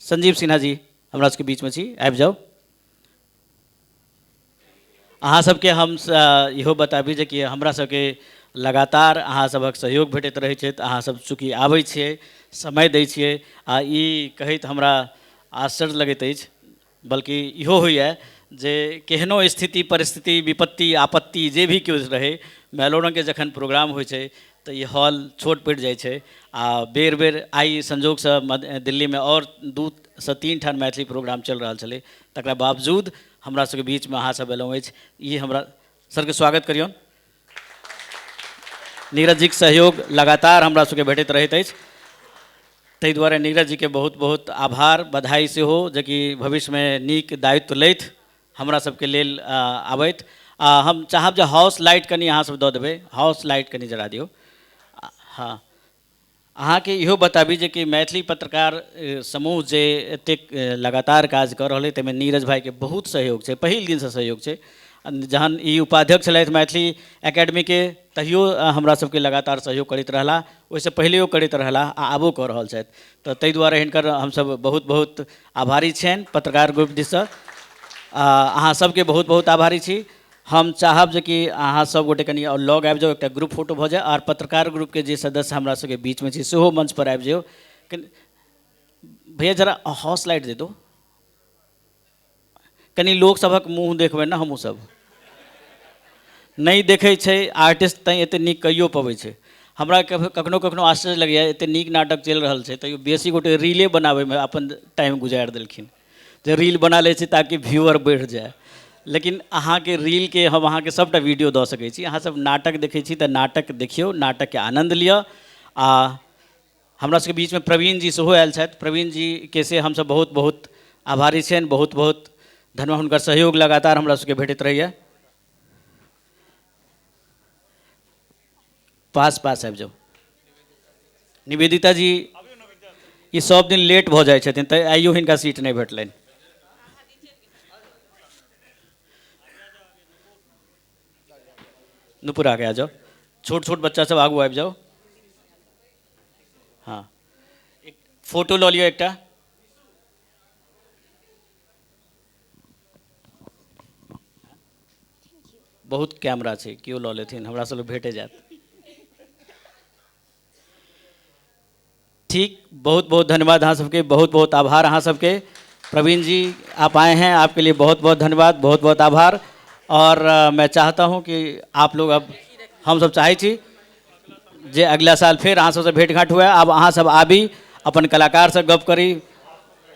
L: संजीव सिन्हा जी हमरा सबके बीचमे छी, आबि जाउ। अहाँ सबके हम इहो बताबी जे कि हमरा सबके लगातार अहाँ सभक सहयोग भेटैत रहै छै, तऽ अहाँ सब चूँकि आबै छियै, समय दै छियै, आ ई कहैत हमरा आश्चर्य लगैत अछि, बल्कि इहो होइए जे केहनो स्थिति परिस्थिति विपत्ति आपत्ति जे भी केओ रहै, मैलोरंगके जखन प्रोग्राम होइ छै तऽ ई हॉल छोट पड़ि जाइ छै। आ बेर बेर आइ संजोगसँ दिल्लीमे आओर 2 से 3 ठाम मैथिली प्रोग्राम चलि रहल छलै, तकरा बावजूद हमरा सबके बीचमे अहाँ सब एलहुँ अछि। ई हमरा सरके स्वागत करियौन। नीरज जीके सहयोग लगातार हमरा सबके भेटैत रहैत अछि, ताहि दुआरे नीरज जीके बहुत बहुत आभार, बधाई सेहो जे कि भविष्यमे नीक दायित्व लैथ, हमरा सबके लेल आबैत। आ हम चाहब जे हाउस लाइट कनि अहाँसभ दऽ देबै, हाउस लाइट कनि जरा दियौ। हँ, अहाँके इहो बताबी जे कि मैथिली पत्रकार समूह जे एतेक लगातार काज कऽ रहल अइ ताहिमे नीरज भाइके बहुत सहयोग छै, पहिल दिनसँ सहयोग छै। जहन ई उपाध्यक्ष छलथि मैथिली एकेडमीके तहियो हमरा सबके लगातार सहयोग करैत रहला, ओहिसँ पहिलेओ करैत रहला आ आबो कऽ रहल छथि। तऽ ताहि दुआरे हिनकर हमसब बहुत बहुत आभारी छियनि पत्रकार ग्रुप दिससँ। अहाँ सबके बहुत बहुत आभारी छी। हम चाहब जे कि अहाँ सब गोटे कनि आओर लग आबि जाउ, एकटा ग्रुप फोटो भऽ जाय, आर पत्रकार ग्रुपके जे सदस्य हमरा सबके बीचमे छी सेहो मंच पर आबि जाउ। कनि भैया जरा हॉस लाइट दे दो, कनि लोक सभक मुँह देखबै ने। हमहूँ सब नहि देखै छै आर्टिस्ट तैँ एते नीक कहियो पबै छै। हमरा कखनो कखनो आश्चर्य लगैए, एते नीक नाटक चलि रहल छै तैयो बेसी गोटे रीले बनाबैमे अपन टाइम गुजारि देलखिन, जे रील बना लै छै ताकि व्यूअर बढ़ि जाय। लेकिन अहाँके रीलके हम अहाँके सभटा वीडियो दऽ सकै छी। अहाँसभ नाटक देखै छी तऽ नाटक देखियौ, नाटकके आनन्द लिअ। आ हमरा सबके बीचमे प्रवीण जी सेहो आयल छथि। प्रवीण जीके से हमसभ बहुत बहुत आभारी छियनि, बहुत बहुत धन्यवाद। हुनकर सहयोग लगातार हमरा सबके भेटैत रहैए। पास पास आबि जाउ। निवेदिता जी ई सब दिन लेट भऽ जाइ छथिन तऽ आइयो हिनका सीट नहि भेटलनि। नुपुर आगे आ जाओ, छोट छोट बच्चा सब आगू आबि जाओ। हाँ, एक फोटो लऽ लिअ एकटा। बहुत कैमरा छै, केओ लऽ लेथिन, हमरा सब भेटे जायत। ठीक, बहुत बहुत धन्यवाद अहाँ सबके, बहुत बहुत आभार अहाँ सबके। प्रवीण जी आप आए हैं, आपके लिए बहुत बहुत धन्यवाद, बहुत बहुत आभार। और मैं चाहता हूँ कि आप लोग, अब हम सब चाहै छी जे अगला साल फेर अहाँ सबसँ भेंट घाट हुए। आब अहाँ सब आबी, अपन कलाकारसँ गप करी,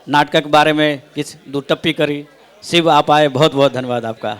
L: नाटकक बारेमे किछु दू टप्पी करी। शिव आप आए, बहुत बहुत धन्यवाद आपका।